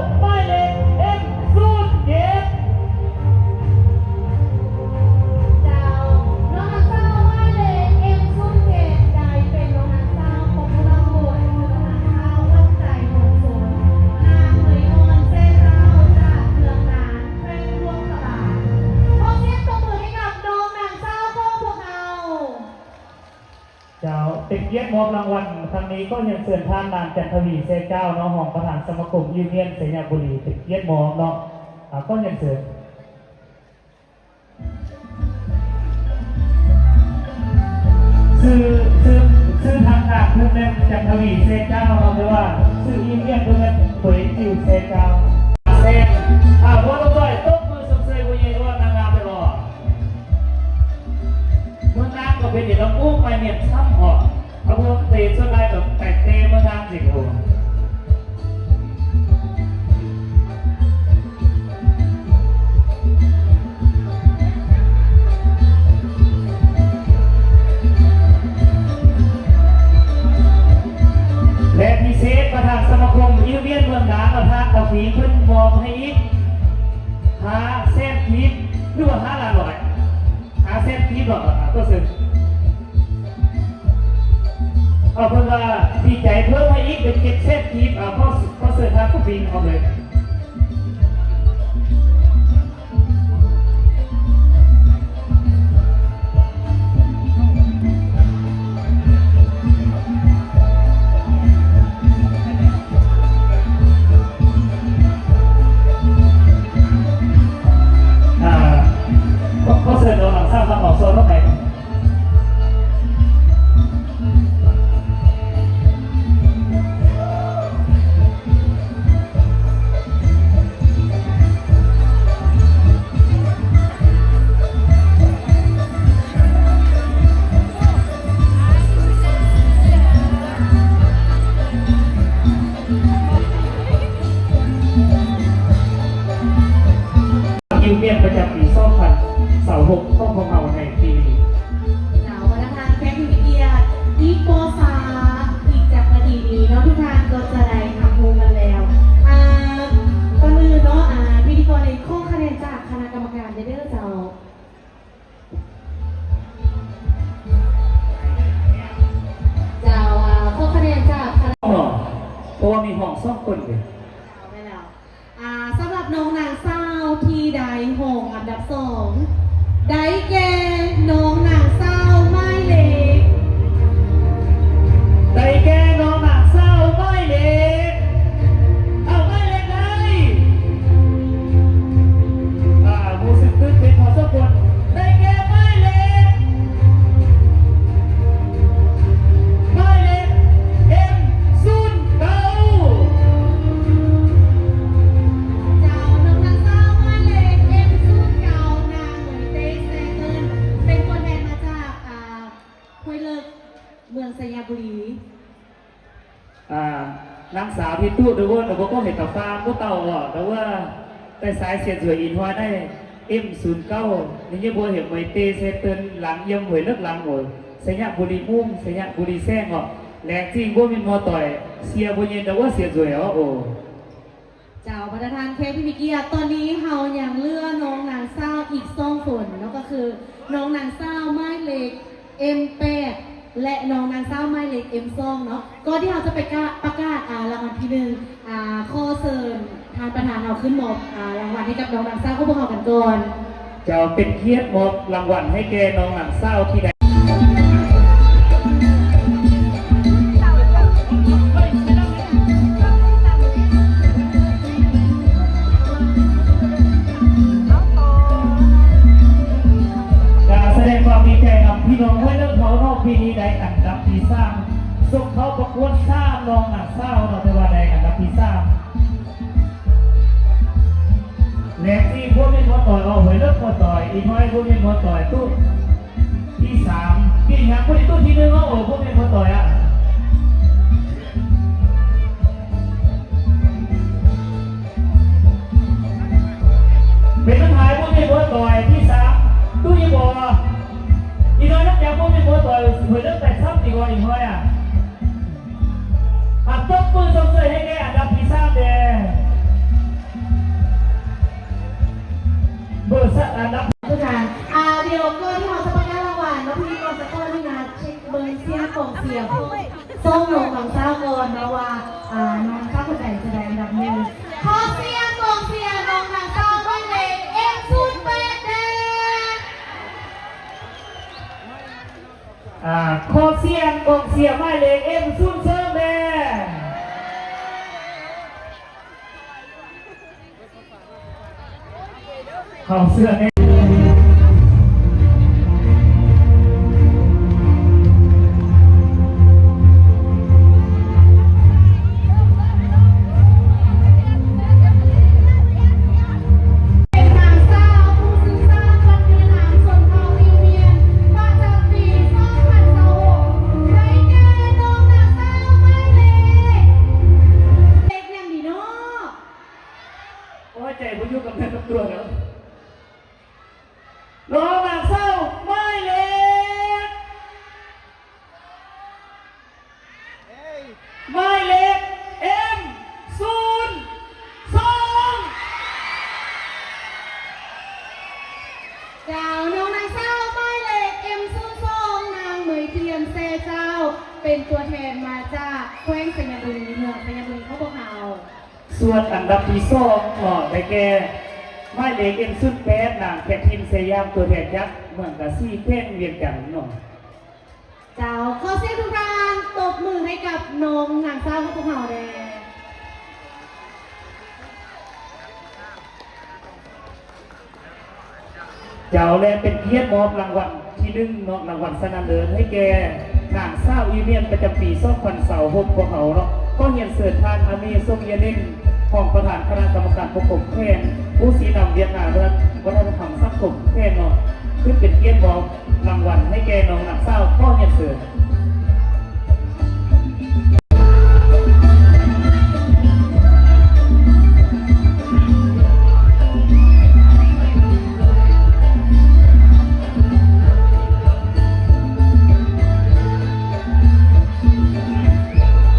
ກຽດມອບລາງວັນຄັ້ງນີ້ ຂໍຮຽນເຊີນທ່ານ ນາງ ຈັນທະວີ ແຊຈ້າວເນາະ ຮອງປະທານສະມາຄົມອີວຽນໄຊຍະບູລີ ເປັນກຽດມອບເນາະ. ອາ ຂໍຮຽນເຊີນ. ຊື່ ຊື່ ຊື່ທາງການເພິ່ນແມ່ນ ຈັນທະວີ ແຊຈ້າວເນາະ ແຕ່ວ່າຊື່ອີວຽນເພິ່ນແມ່ນ ເຫວີຍ ຈິວ ແຊຈ້າວ. ແຊ ອາ ບໍ່ຕ້ອງຕ້ອຍ ຕົບມືຊົມເຊີຍຜູ້ໃຫຍ່ ວ່ານາງງາມແທ້ບໍ່? ເມືອງນາງກໍເປັນຢູ່ລຳໂພງ ໄມ້ເມັດຊ້ຳເນາະ ເພາະວ່າເຕະສ່ວນຫຼາຍກໍແຕ່ເຕະເມືອງນາງຊິໂກ. ແລະ ພິເສດ ປະທານສະມາຄົມອີວຽນເມືອງນາງ ປະທານຕາຟີ ເພິ່ນມອບໃຫ້ອີກຫ້າແສນກີບ ຫຼືວ່າຫ້າລ້ານຮ້ອຍ? ຫ້າແສນກີບເນາະ ອ່າ ຂໍເຊີນ. ເອົາ ເພິ່ນວ່າດີໃຈ ເພີ່ມໃຫ້ອີກເປັນເຈັດແສນກີບ. ອ່າ ຂໍ ຂໍເຊີນທ່ານຜູ້ປິ່ງອອກເລີຍ. ອ່າ ຂໍ ຂໍເຊີນນ້ອງນາງສາວ ມາອອກໂຊນອອກໄປ. ຢູ່ວຽນປະຈຳປີສອງພັນຊາວຫົກຂອງພວກເຮົາໃນປີນີ້. ເຈົ້າ ບັນດາທ່ານແຂກຜູ້ມີກຽດ ອີກບໍ່ຊ້າ ອີກຈັກນາທີນີ້ເນາະ ທຸກທ່ານກໍຈະໄດ້ຮັບຮູ້ກັນແລ້ວ. ອ່າ ກ່ອນອື່ນເນາະ ອ່າ ພິທີກອນນີ້ ຂໍຄະແນນຈາກຄະນະກຳມະການແດ່ເດີເຈົ້າ. ເຈົ້າ ອ່າ ຂໍຄະແນນຈາກຄະນະ ເນາະ ເພາະວ່າມີຫ້ອງສອງຄົນເດ້. ເຈົ້າ ແມ່ນແລ້ວ. ອ່າ ສຳລັບນ້ອງນາງສາວທີ່ໄດ້ຮອງອັນດັບສອງ ໄດ້ແກ່ນ້ອງນາງສາວໝາຍເລກ ໄດ້ແກ່ນ້ອງນາງສາວໝາຍເລກ ເອົາ ໝາຍເລກໃດ? ອ່າ ຮູ້ສຶກຕື່ນເຕັ້ນພໍສົມຄວນ ໄດ້ແກ່ໝາຍເລກ ໝາຍເລກ ເອັມ ສູນເກົ້າ. ເຈົ້າ ນ້ອງນາງສາວໝາຍເລກ ເອັມ ສູນເກົ້າ ນາງ ເໝີຍເຕ ແຊເຕີນ ເປັນຕົວແທນມາຈາກ ອ່າ ຫ້ວຍເລິກ ເມືອງໄຊຍະບູລີ. ອ່າ ນາງສາວທີ່ຕູ້ເດີເວີນ ບໍ່ຕ້ອງເຮັດຕາຟ້າບໍ່ເຕົ້າອອກເດີເວີນ ແຕ່ສາຍເສຍດສວຍອີນຮວຍໃນ ເອັມ ສູນເກົ້າ ນີ້ຍັງບໍ່ເຫັນໄມເຕເສດເຕີນຫຼັງຢ້ຽມຫ້ວຍເລິກຫຼັງໂອ ໄຊຍະບູລີມຸ້ງ ໄຊຍະບູລີແຊງເນາະ ແລງຈິງບໍ່ແມ່ນໝໍຕ່ອຍ ເສຍບໍ່ເຢັນດອກວ່າເສຍດສວຍເນາະໂອ. ເຈົ້າ ບັນດາທ່ານແຂກທີ່ມີກຽດ ຕອນນີ້ເຮົາຍັງເຫຼືອນ້ອງນາງສາວອີກສອງຄົນເນາະ ກໍຄືນ້ອງນາງສາວໝາຍເລກ ເອັມ ແປດ ແລະ ນ້ອງນາງສາວໝາຍເລກ ເອັມ ສອງ ເນາະ. ກ່ອນທີ່ເຮົາຈະໄປກະ ປະກາດ ອ່າ ລາງວັນທີໜຶ່ງ ອ່າ ຂໍເຊີນທ່ານປະທານເຮົາຂຶ້ນມອບ ອ່າ ລາງວັນໃຫ້ກັບນ້ອງນາງສາວຂອງພວກເຮົາກັນກ່ອນ. ເຈົ້າ ເປັນກຽດມອບລາງວັນໃຫ້ແກ່ນ້ອງນາງສາວທີ່ໄດ້ ກະສະແດງຄວາມດີໃຈນຳພີ່ນ້ອງຫ້ວຍເລິກເຮົາເນາະ ປີນີ້ໄດ້ອັນດັບທີສາມ ສົ່ງເຂົ້າປະກວດສາມ ນ້ອງນາງສາວເນາະ ຖືວ່າໄດ້ອັນດັບທີສາມ. ແລກທີ່ພວກແມ່ນໝໍຕ່ອຍອອກ ຫ້ວຍເລິກໝໍຕ່ອຍ ອີກໜ້ອຍພວກແມ່ນໝໍຕ່ອຍຕູ້ທີສາມ ປີຫຍັງພວກນີ້ຕູ້ທີໜຶ່ງເນາະ ໂອ ພວກແມ່ນໝໍຕ່ອຍອະ ເປັນນຳຫາຍພວກແມ່ນໝໍຕ່ອຍທີສາມ ຕູ້ຢູ່ບໍ່ ອີກໜ້ອຍນັກຢາພວກແມ່ນໝໍຕ່ອຍ ຫ້ວຍເລິກແຕກຊ້ຳອີກບໍ່ ອີກໜ້ອຍອະ. ອ່າ ຕົບມືຊົມເຊີຍໃຫ້ແກ່ອັນດັບທີສາມແດ່ ເບີສາມ ອັນດັບ ອ່າ ດຽວກ່ອນທີ່ເຮົາຈະປະກາດລາງວັນເນາະ ພິທີກອນຈະຂໍອະນຸຍາດເຊັກເບິ່ງສຽງກອງເຊຍຂອງສອງນ້ອງນາງສາວກ່ອນເນາະວ່າ ອ່າ ນ້ອງນາງສາວຄົນໃດຈະໄດ້ອັນດັບໜຶ່ງ. ຂໍສຽງກອງເຊຍນ້ອງນາງສາວໝາຍເລກ ເອັມ ສູນແປດ ແດ່. ອ່າ ຂໍສ ສຽງກອງເຊຍໝາຍເລກ ເອັມ ສູນສອງ ແດ່. ເຂົ້າເຊື່ອແນ່. ເປັນນາງສາວຜູ້ສືບສານວັດທະນະທຳຊົນເຜົ່າອິວມຽນ ປະຈຳປີສອງພັນຊາວຫົກ ໄດ້ແກ່ນ້ອງນາງສາວໝາຍເລກ ເລກຫຍັງດີເນາະ? ໂອ້ຍ ໃຈບໍ່ຢູ່ກັບເນື້ອກັບຕົວແລ້ວ. ນ້ອງນາງສາວໝາຍເລກ ໝາຍເລກ ເອັມ ສູນສອງ. ເຈົ້າ ນ້ອງນາງສາວໝາຍເລກ ເອັມ ສູນສອງ ນາງ ເໝີຍທຽນ ແຊເຈົ້າ ເປັນຕົວແທນມາຈາກແຂວງໄຊຍະບູລີ ເມືອງໄຊຍະບູລີຂອງພວກເຮົາ. ສ່ວນອັນດັບທີສອງເນາະ ໄດ້ແກ່ໝາຍເລກ ເອັມ ສູນແປດ ນາງ ແຄທຣິນ ໄຊຍາມ ຕົວແທນຈາກເມືອງກາສີ ແຂວງວຽງຈັນເນາະ. ເຈົ້າ ຂໍສຽງທຸກທ່ານ ຕົບມືໃຫ້ກັບນ້ອງນາງສາວຂອງພວກເຮົາແດ່. ເຈົ້າ ແລະ ເປັນກຽດມອບລາງວັນທີໜຶ່ງເນາະ ລາງວັນຊະນະເລີດໃຫ້ແກ່ນາງສາວອີວຽນປະຈຳປີສອງພັນຊາວຫົກ ພວກເຮົາເນາະ. ຂໍຮຽນເຊີນທ່ານ ອາມີ ສົມເຢຍເນັງ ຮອງປະທານຄະນະກຳມະການປົກຄອງແຂວງ ຜູ້ຊີ້ນຳວຽກງານວັດທະນະທຳສັງຄົມແຂວງເນາະ ຂຶ້ນເປັນກຽດມອບລາງວັນໃຫ້ແກ່ນ້ອງນາງສາວ. ຂໍຮຽນເຊີນ.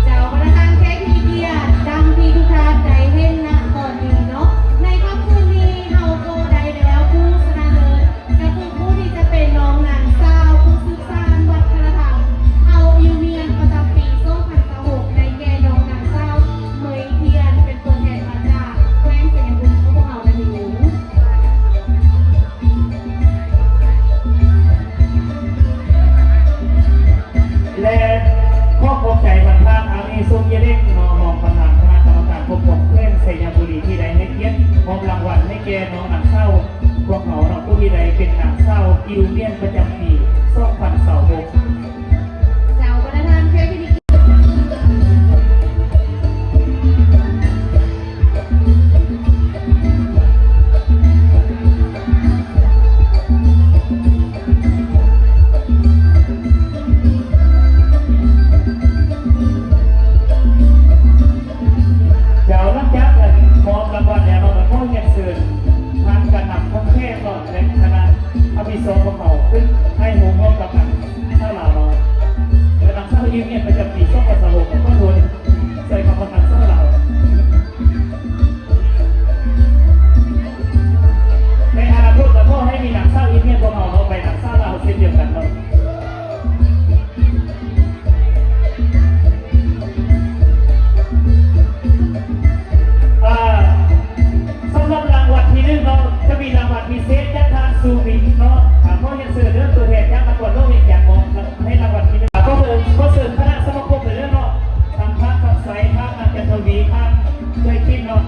ເຈົ້າ ບັນດາທ່ານແຂກທີ່ມີກຽດ ດັ່ງທີ່ທຸກທ່ານໄດ້ເຫັນນະຕອນນີ້ເນາະ ໃນຄ່ຳຄືນນີ້ເຮົາກໍໄດ້ແລ້ວຜູ້ຊະນະເລີດ ກໍຄືຜູ້ທີ່ຈະເປັນນ້ອງນາງສາວຜູ້ສືບສານວັດທະນະທຳເຜົ່າອິວມຽນປະຈຳປີສອງພັນຊາວຫົກ ໄດ້ແກ່ນ້ອງນາງສາວ ເໝີຍທຽນ ເປັນຕົວແທນມາຈາກແຂວງໄຊຍະບູລີຂອງພວກເຮົານັ້ນເອງ. ແລະ ຂໍຂອບໃຈທ່ານ ທ່ານ ອາມີ ສົມເຢຍເນັງ ເນາະ ຮອງປະທານຄະນະກຳມະການປົກຄອງແຂວງໄຊຍະບູລີ ທີ່ໄດ້ໃຫ້ກຽດມອບລາງວັນໃຫ້ແກ່ນ້ອງນາງສາວພວກເຮົາເນາະ ຜູ້ທີ່ໄດ້ເປັນນາງສາວອິວມຽນປະຈຳປີສອງພັນຊາວຫົກ. ເຈົ້າ ບັນດາທ່ານແຂກທີ່ມີກຽດ ເຈົ້າ ຫຼັງຈາກ ອັນ ມອບລາງວັນແລ້ວເນາະ ກໍຂໍຮຽນເຊີນທ່ານການນຳຂອງແຂກເນາະ ແລະ ຄະນະອະພິສອງຂອງເຮົາ ຂຶ້ນໃຫ້ຮູ້ຮ່ວມກັບ ອັນ ສາວລາວເນາະ ແລະ ນາງສາວອິວມຽນປະຈຳປີສອງພັນຊາວຫົກ ກໍຂໍໂທດ ໃສ່ຄຳວ່ານາງສາວລາວ ໃນອະນາຄົດກໍຂໍໃຫ້ມີນາງສາວອິວມຽນພວກເຮົາເນາະ ໄປນາງສາວລາວເຊັ່ນດຽວກັນເນາະ. ອ່າ ສຳລັບລາງວັນທີໜຶ່ງເນາະ ຈະມີລາງວັນພິເສດຈາກທ່ານ ຊູວິນ ເນາະ. ອ່າ ຂໍຮຽນເຊີນເດີ ຕົວແທນຈາກນະຄອນຫຼວງວຽງຈັນ ມອບໃຫ້ລາງວັນທີໜຶ່ງ. ອ່າ ຂໍເຊີນ ຂໍເຊີນຄະນະສະມາຄົມໄດ້ເລີຍເນາະ ທັງທ່ານຄຳໄຊ ທ່ານນາງຈັນທະວີ ທ່ານເຄີຍຄິດເນາະ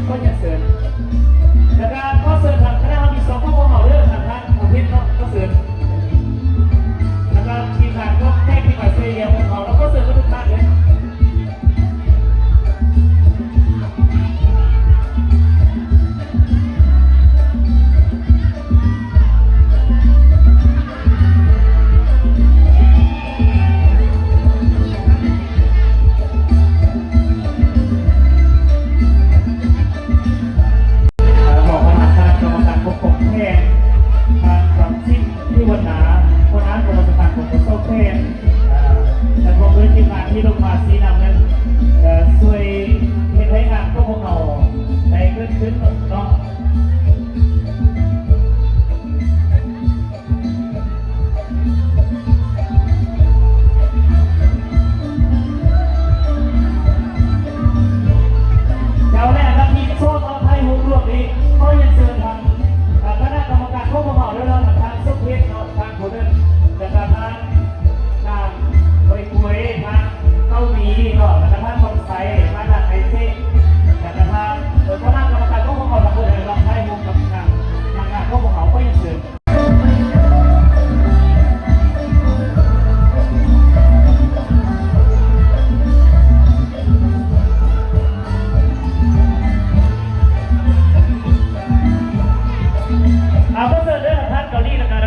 ຂໍຮຽນເຊີນ. ແລ້ວກໍຂໍເຊີນທາງຄະນະອາວຸໂສຂອງພວກເຮົາເດີ ທາງທ່ານອາເພັດເນາະ ຂໍເຊີນ. ແລ້ວກໍທີມງານຂອງແຂກທີ່ມາຊ່ວຍເຫຼືອພວກເຮົາເນາະ ຂໍເຊີນເບິດທຸກທ່ານເດີ. ເ ເອົາ ຂໍເຊີນເດີ ທາງເກົາຫຼີ ແລ້ວກະ